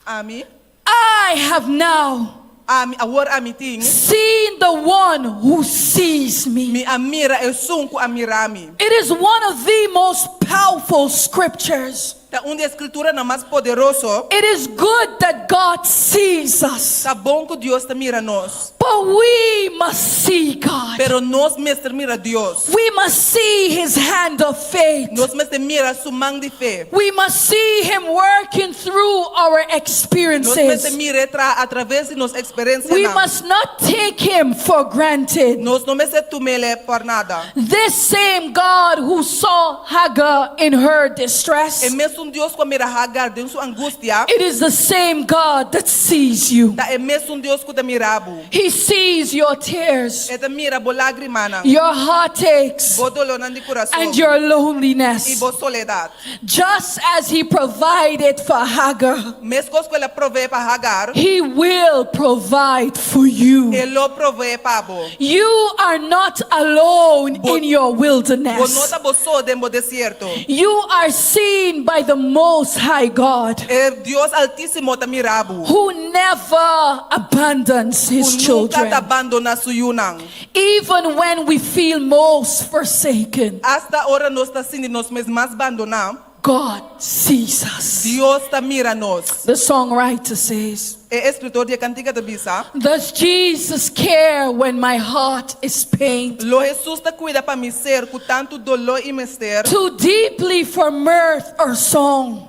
Ami.
I have now.
Ami, awor ami tin.
Seen the one who sees me.
Mi a mira esun ku a mira mi.
It is one of the most powerful scriptures.
Ta un di e skrituranan mas poderoso.
It is good that God sees us.
Ta bon ku Dios ta mira nos.
But we must see God.
Pero nos mester mira Dios.
We must see His hand of faith.
Nos mester mira su man di fe.
We must see Him working through our experiences.
Nos mester mir'é traha atraves di nos eksperensianan.
We must not take Him for granted.
Nos no mester tum'é por nada.
This same God who saw Hagar in her distress.
E mesun Dios ku a mira Hagar den su angustia.
It is the same God that sees you.
Ta e mesun Dios ku ta mira bo.
He sees your tears.
E ta mira bo lágrimanan.
Your heartaches.
Bo dolónan di kurason.
And your loneliness.
I bo soledat.
Just as he provided for Hagar.
Meskos ku el a proveé pa Hagar.
He will provide. provide for you.
E lo proveé pa bo.
You are not alone in your
Bo no
wilderness.
ta bo so den bo desierto.
You are seen by the Most High God,
E Dios Altísimo ta mira bo.
who never abandons
Ku
his
nunka
children.
ta bandoná su yunan.
Even when we feel most forsaken,
Asta ora nos ta sinti nos mes mas bandoná,
God sees us.
Dios ta mira nos.
The songwriter says,
E eskritor di e kantika ta bisa,
Does Jesus care when my heart is pained?
Lo Hesus ta kuida pa mi ser ku tantu doló i mester,
Too deeply for mirth or song.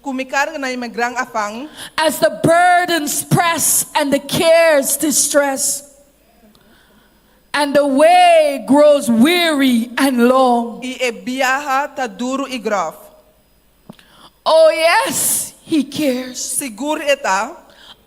Ku mi karganan i mi gran afan.
As the burdens press and the cares distress, and the way grows weary and long.
I e biaha ta duru i gròf.
Oh yes, he cares.
Sigur e ta.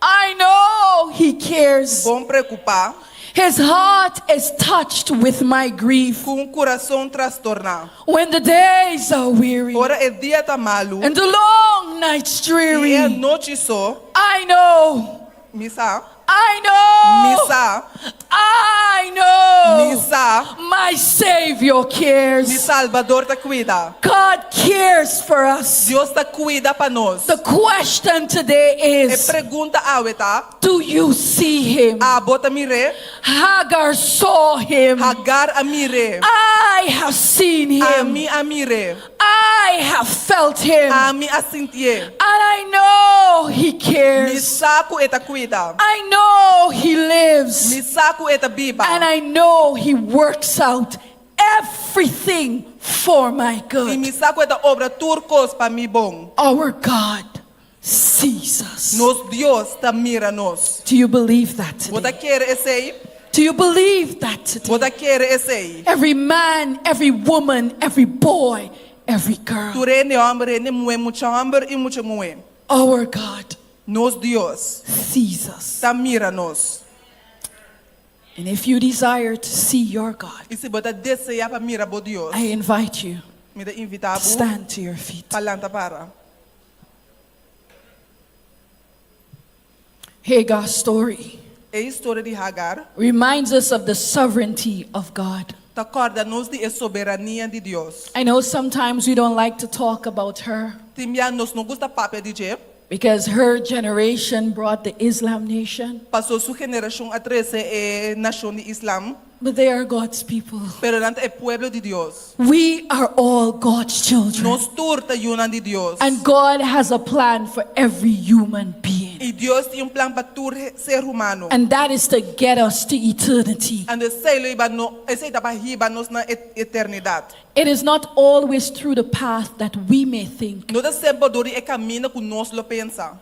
I know he cares.
Bon preokupá.
His heart is touched with my grief.
Ku un kurason trastorná.
When the days are weary.
Ora e dia ta malu.
And the long nights dreary.
I e anochi so.
I know.
Mi sa.
I know.
Mi sa.
I know.
Mi sa.
My Savior cares.
Mi Salbador ta kuida.
God cares for us.
Dios ta kuida pa nos.
The question today is.
E pregunta awe ta.
Do you see him?
Abo ta mir'é?
Hagar saw him.
Hagar a mir'é.
I have seen him.
Ami a mir'é.
I have felt him.
Ami a sintié.
And I know he cares.
Mi sa ku e ta kuida.
I know he lives.
Mi sa ku e ta biba.
And I know he works out everything for my good.
I mi sa ku e ta obra tur kos pa mi bon.
Our God sees us.
Nos Dios ta mira nos.
Do you believe that today?
Bo ta kere esei?
Do you believe that today?
Bo ta kere esei?
Every man, every woman, every boy, every girl.
Tur hende hòmber, hende muhé, mucha hòmber i mucha muhé.
Our God
Nos Dios
sees us.
ta mira nos.
And if you desire to see your God,
I si bo ta deseá pa mira bo Dios,
I invite you
mi ta invitá
to
bo
stand to your feet.
pa lanta para.
Hagar's story
E historia di Hagar
reminds us of the sovereignty of God.
ta kòrda nos di e soberania di Dios.
I know sometimes we don't like to talk about her.
Tin bia nos no gusta papia di dje.
Because her generation brought the Islam nation.
Paso su generashon a trese e nashon di Islam.
But they are God's people.
Pero nan ta e pueblo di Dios.
We are all God's children.
Nos tur ta yunan di Dios.
And God has a plan for every human being.
I Dios tin un plan pa tur ser humano.
And that is to get us to eternity.
Anto esei lo hiba no, esei ta pa hiba nos na eternidat.
It is not always through the path that we may think.
No ta semper dor di e kaminda ku nos lo pensa.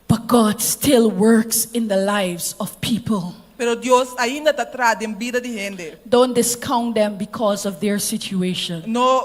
But God still works in the lives of people.
Pero Dios ainda ta traha den bida di hende.
Don't discount them because of their situation.
No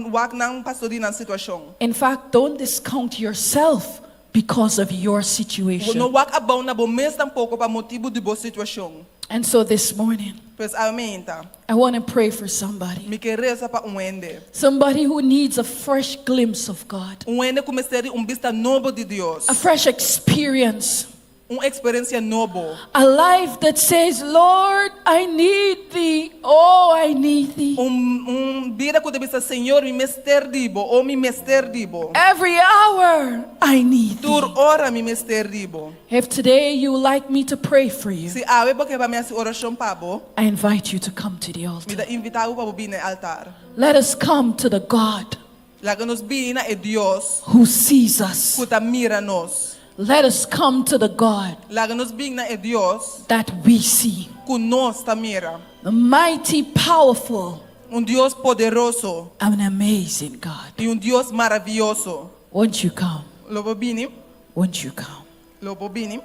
wak nan paso di nan situashon.
In fact, don't discount yourself because of your situation.
No wak abou na bo mes tampoko pa motibu di bo situashon.
And so this morning,
Pues awe meinta,
I want to pray for somebody.
mi ke resa pa un hende.
Somebody who needs a fresh glimpse of God.
Un hende ku mester di un bista nobo di Dios.
A fresh experience.
Un eksperensia nobo.
A life that says, Lord, I need thee. Oh, I need thee.
Un un bida ku ta bisa, Señor, mi mester di bo. Oh, mi mester di bo.
Every hour I need thee.
Tur ora mi mester di bo.
If today you would like me to pray for you,
Si awe bo ke pa mi hasi orashon pa bo,
I invite you to come to the altar.
mi ta invitá bo pa bo bini na e altar.
Let us come to the God
Laga nos bini na e Dios
who sees us.
ku ta mira nos.
Let us come to the God
Laga nos bini na e Dios
that we see.
ku nos ta mira.
The mighty, powerful,
Un Dios poderoso
and amazing God.
i un Dios maravioso.
Won't you come?
Lo bo bini?
Won't you come?
Lo bo bini?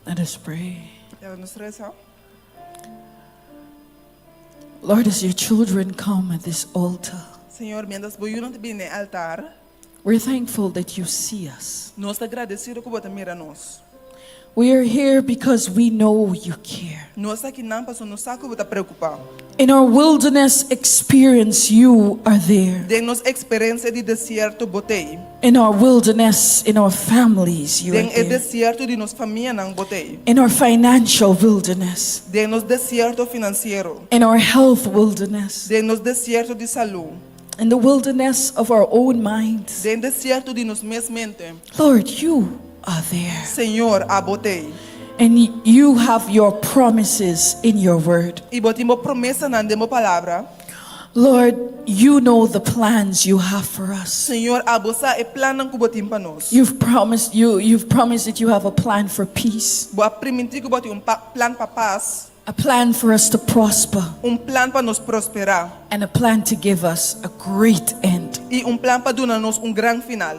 Let us pray.
Laga nos resa.
Lord, as your children come at this altar,
Señor, mientras bo yunan ta bini na e altar,
we're thankful that you see us.
nos ta gradesido ku bo ta mira nos.
We are here because we know you care.
Nos ta akinan pasobra nos sa ku bo ta preokupá.
In our wilderness experience, you are there.
Den nos eksperensia di desierto, bo t'ei.
In our wilderness, in our families, you are
Den e
there.
desierto di nos famianan, bo t'ei.
In our financial wilderness,
Den nos desierto finansiero.
in our health wilderness,
Den nos desierto di salú.
in the wilderness of our own minds.
Den desierto di nos mes mente.
Lord, you are there.
Señor, abo t'ei.
And you have your promises in your word.
I bo tin bo promesanan den bo palabra.
Lord, you know the plans you have for us.
Señor, abo sa e plannan ku bo tin pa nos.
You've promised you you've promised that you have a plan for peace,
Bo a primintí ku bo tin un plan pa pas.
a plan for us to prosper,
Un plan pa nos prosperá.
and a plan to give us a great end.
I un plan pa duna nos un gran final.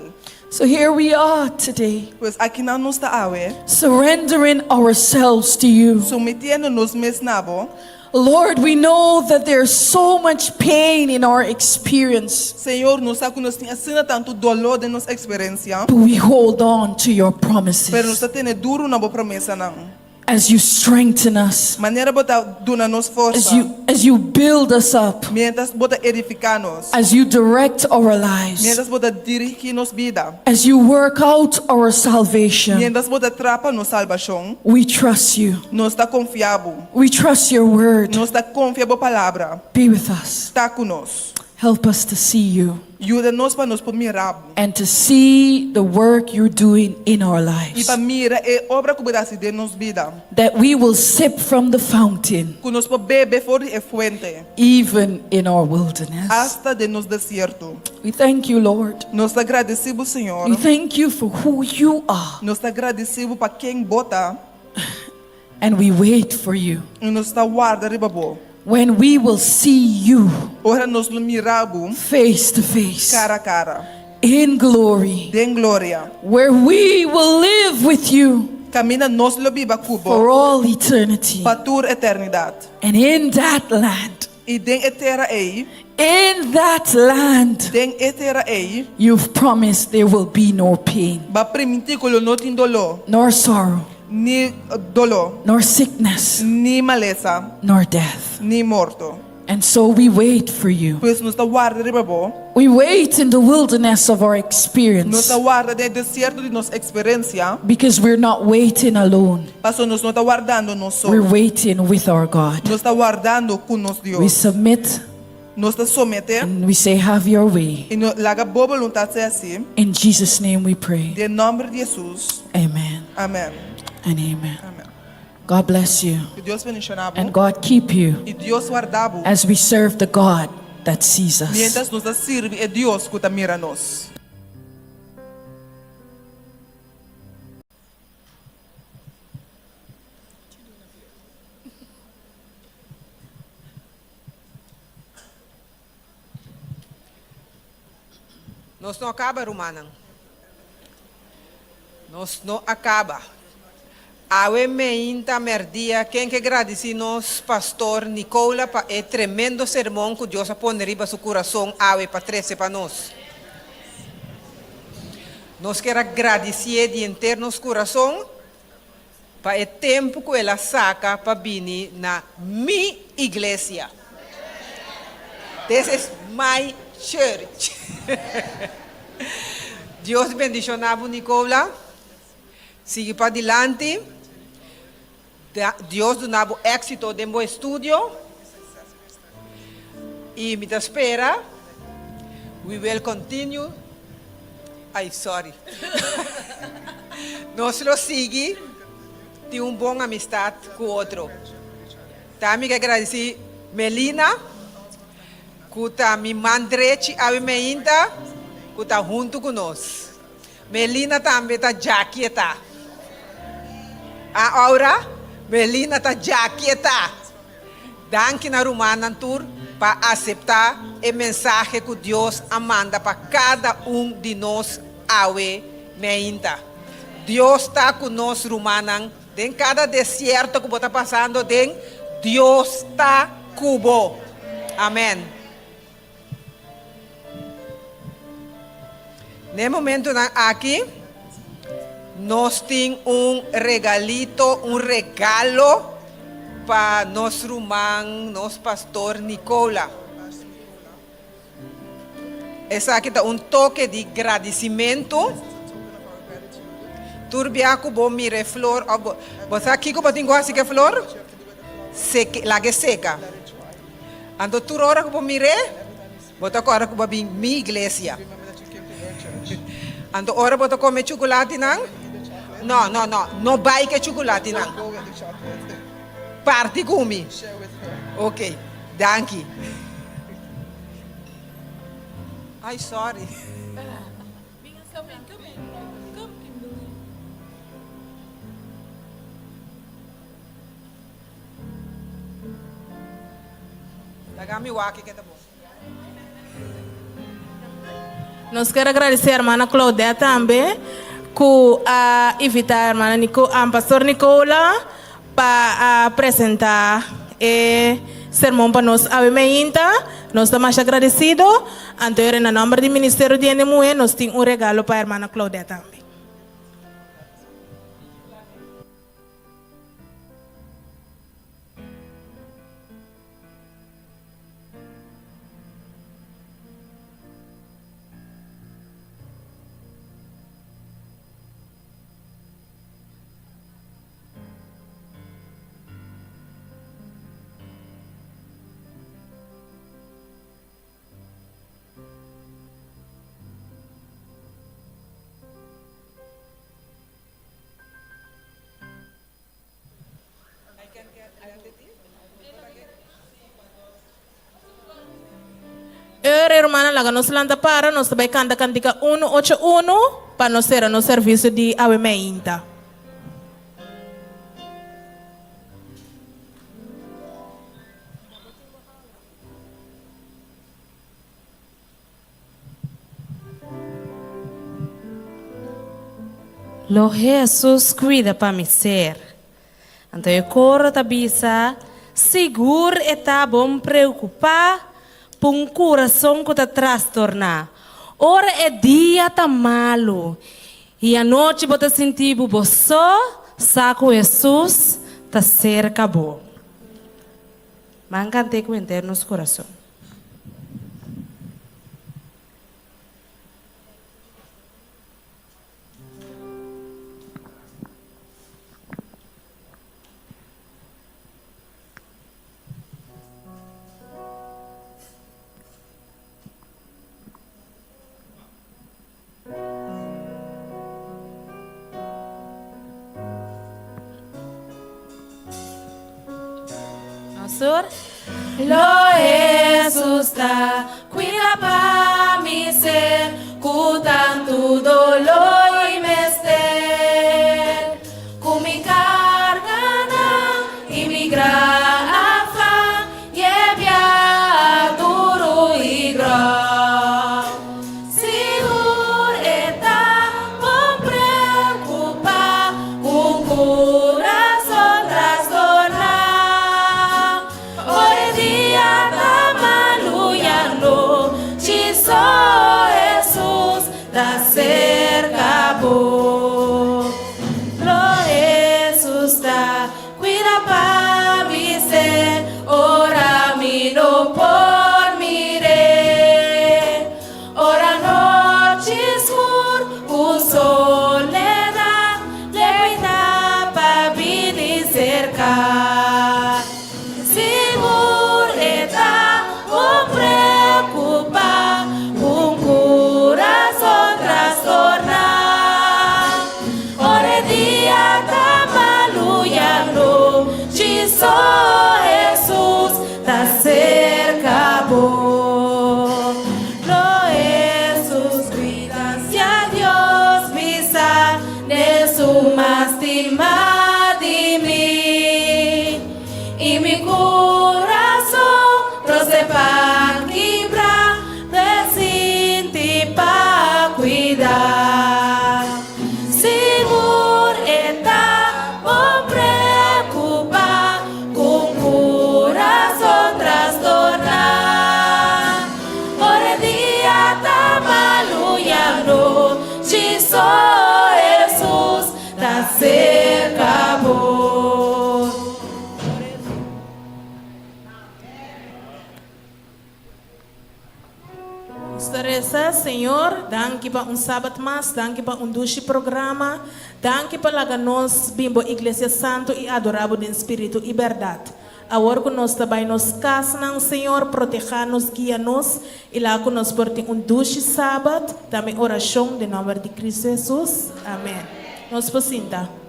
So here we are today.
Pues akinan nos ta awe.
Surrendering ourselves to you.
Sometiendo nos mes na bo.
Lord, we know that there's so much pain in our experience.
Señor, nos sa ku nos tin asina tantu doló den nos eksperensia.
But we hold on to your promises.
Pero nos ta tene duru na bo promesanan.
As you strengthen us.
Manera bo ta duna nos forsa.
As you as you build us up.
Mientras bo ta edifiká nos.
As you direct our lives.
Mientras bo ta dirigí nos bida.
As you work out our salvation.
Mientras bo ta trapa nos salbashon.
We trust you.
Nos ta konfia bo.
We trust your word.
Nos ta konfia bo palabra.
Be with us.
Ta ku nos.
Help us to see you.
Yuda nos pa nos por mira bo.
And to see the work you're doing in our
I
lives.
pa mira e obra ku bo ta hasi den nos bida.
That we will sip from the fountain.
Ku nos por bebe for di e fuente.
Even in our wilderness.
Asta den nos desierto.
We thank you, Lord.
Nos ta gradisí bo, Señor.
We thank you for who you are.
Nos ta gradisí bo pa ken bo ta.
And we wait for you.
I nos ta warda riba bo.
When we will see you.
Ora nos lo mira bo.
Face to face.
Kara kara.
In glory.
Den gloria.
Where we will live with you.
Kaminda nos lo biba ku bo.
For all eternity.
Pa tur eternidat.
And in that land.
I den e tera ei.
In that land.
Den e tera ei.
You've promised there will be no pain.
Bo a primintí ku lo no tin doló.
Nor sorrow.
Ni doló.
Nor sickness.
Ni malesa.
Nor death.
Ni morto.
And so we wait for you.
Pues nos ta warda riba bo.
We wait in the wilderness of our experience.
Nos ta warda den e desierto di nos eksperensia.
Because we're not waiting alone.
Paso nos no ta wardando nos so.
We're waiting with our God.
Nos ta wardando ku nos Dios.
We submit.
Nos ta someté.
And we say have your way.
I no laga bo boluntat sea hasi.
In Jesus name we pray.
Den nòmber di Hesus.
Amen.
Amen.
And amen.
Amen.
God bless you.
Ku Dios bendishoná bo.
And God keep you.
I Dios warda bo.
As we serve the God that sees us.
Mientras nos ta sirbi e Dios ku ta mira nos.
Nos no a kaba, rumannan. Nos no a kaba. Awe meinta mèrdia ken ke gradisí nos pastor Nicola pa e tremendo sermon ku Dios a pone riba su kurason awe pa trese pa nos. Nos kier a gradisié di henter nos kurason Pa e tempu ku el a saka pa bini na mi iglesia. This is my church. Dios bendiciona bo Nicola. Sigui padilanti. Dios duna bo exito den bo estudio. Y mi ta spera we will continue ay sorry nos lo sigui tin un bon amistad cu otro. Ta mi ke agradeci Melina cu ta mi man drechi awe meinta cu ta hunto cu nos. Melina tambe ta djaki e ta. A Aura, Melina ta djaki e ta. Danki na rumannan tur pa aseptá e mensahe ku Dios a manda pa kada un di nos awe meinta. Dios ta ku nos rumannan. Den kada desierto ku bo ta pasando den, Dios ta ku bo. Amen. Na e momentunan aki, nos tin un regalito, un regalo pa nos ruman, nos pastor Nicola. Esaki ta un toke di gradisimentu. Tur bia ku bo mira e flor òf bo, bo sa kiko bo tin ku hasi ku e flor? Seke, laga e seka. Anto tur ora ku bo mir'é, bo ta kòrda ku bo a bin mi iglesia. Anto ora bo ta kome chukulatinan, no, no, no, no bai ku e chukulatinan. Parti ku mi. Ok, danki. Ay, sorry. Laga mi wak ke ta bon.
Nos kier a gradisé hermana Claudette tambe ku a invitá hermana Nico, Pastor Nicola pa a presentá e sermon pa nos awe meinta. Nos ta masha agradesido. Anto ora na nòmber di Ministerio di Hende Muhé nos tin un regalo pa hermana Claudette tambe. Ora hermana laga nos lanta para, nos ta bai kanta kantika unu ocho unu pa nos sera nos servisio di awe meinta.
Lo Hesus kuida pa mi ser. Anto e koro ta bisa, Sigur e ta bon preokupá pa un kurason ku ta trastorná. Ora e dia ta malu i anochi bo ta sinti bo bo so, sa ku Hesus ta serka bo. Ban kant'é ku henter nos kurason. Nos Lo Hesus ta cuida pa mi ser cu tantu dolor y mester cu mi carganan y mi gran afan Yebia duru i gròf. Sigur e ta bon preokupá ku kurason trastorná. Ora e dia ta malu ya nochi so Hesus ta serka bo. Lo Hesus ta Cuida pa mi ser ora mi no por mir'é. Ora nochi scur cu soledad le cuida pa bini cerca. Sigur e ta bon preocupa cu un curazon trastorna. Ora e dia ta malu ya nochi so Hesus ta serka bo. Lo Hesus grita sia Dios bisa n'esun mas stima di mi.
Tata, Señor, danki pa un sabat mas, danki pa un dushi programa, danki pa laga nos bin bo Iglesia Santu i adorá bo den spiritu i bèrdat. Awor ku nos ta bai nos kasnan, Señor, protehá nos, guia nos i laga ku nos por tin un dushi sabat. Ta mi orashon den nòmber di Kristu Hesus. Amèn. Nos por sinta.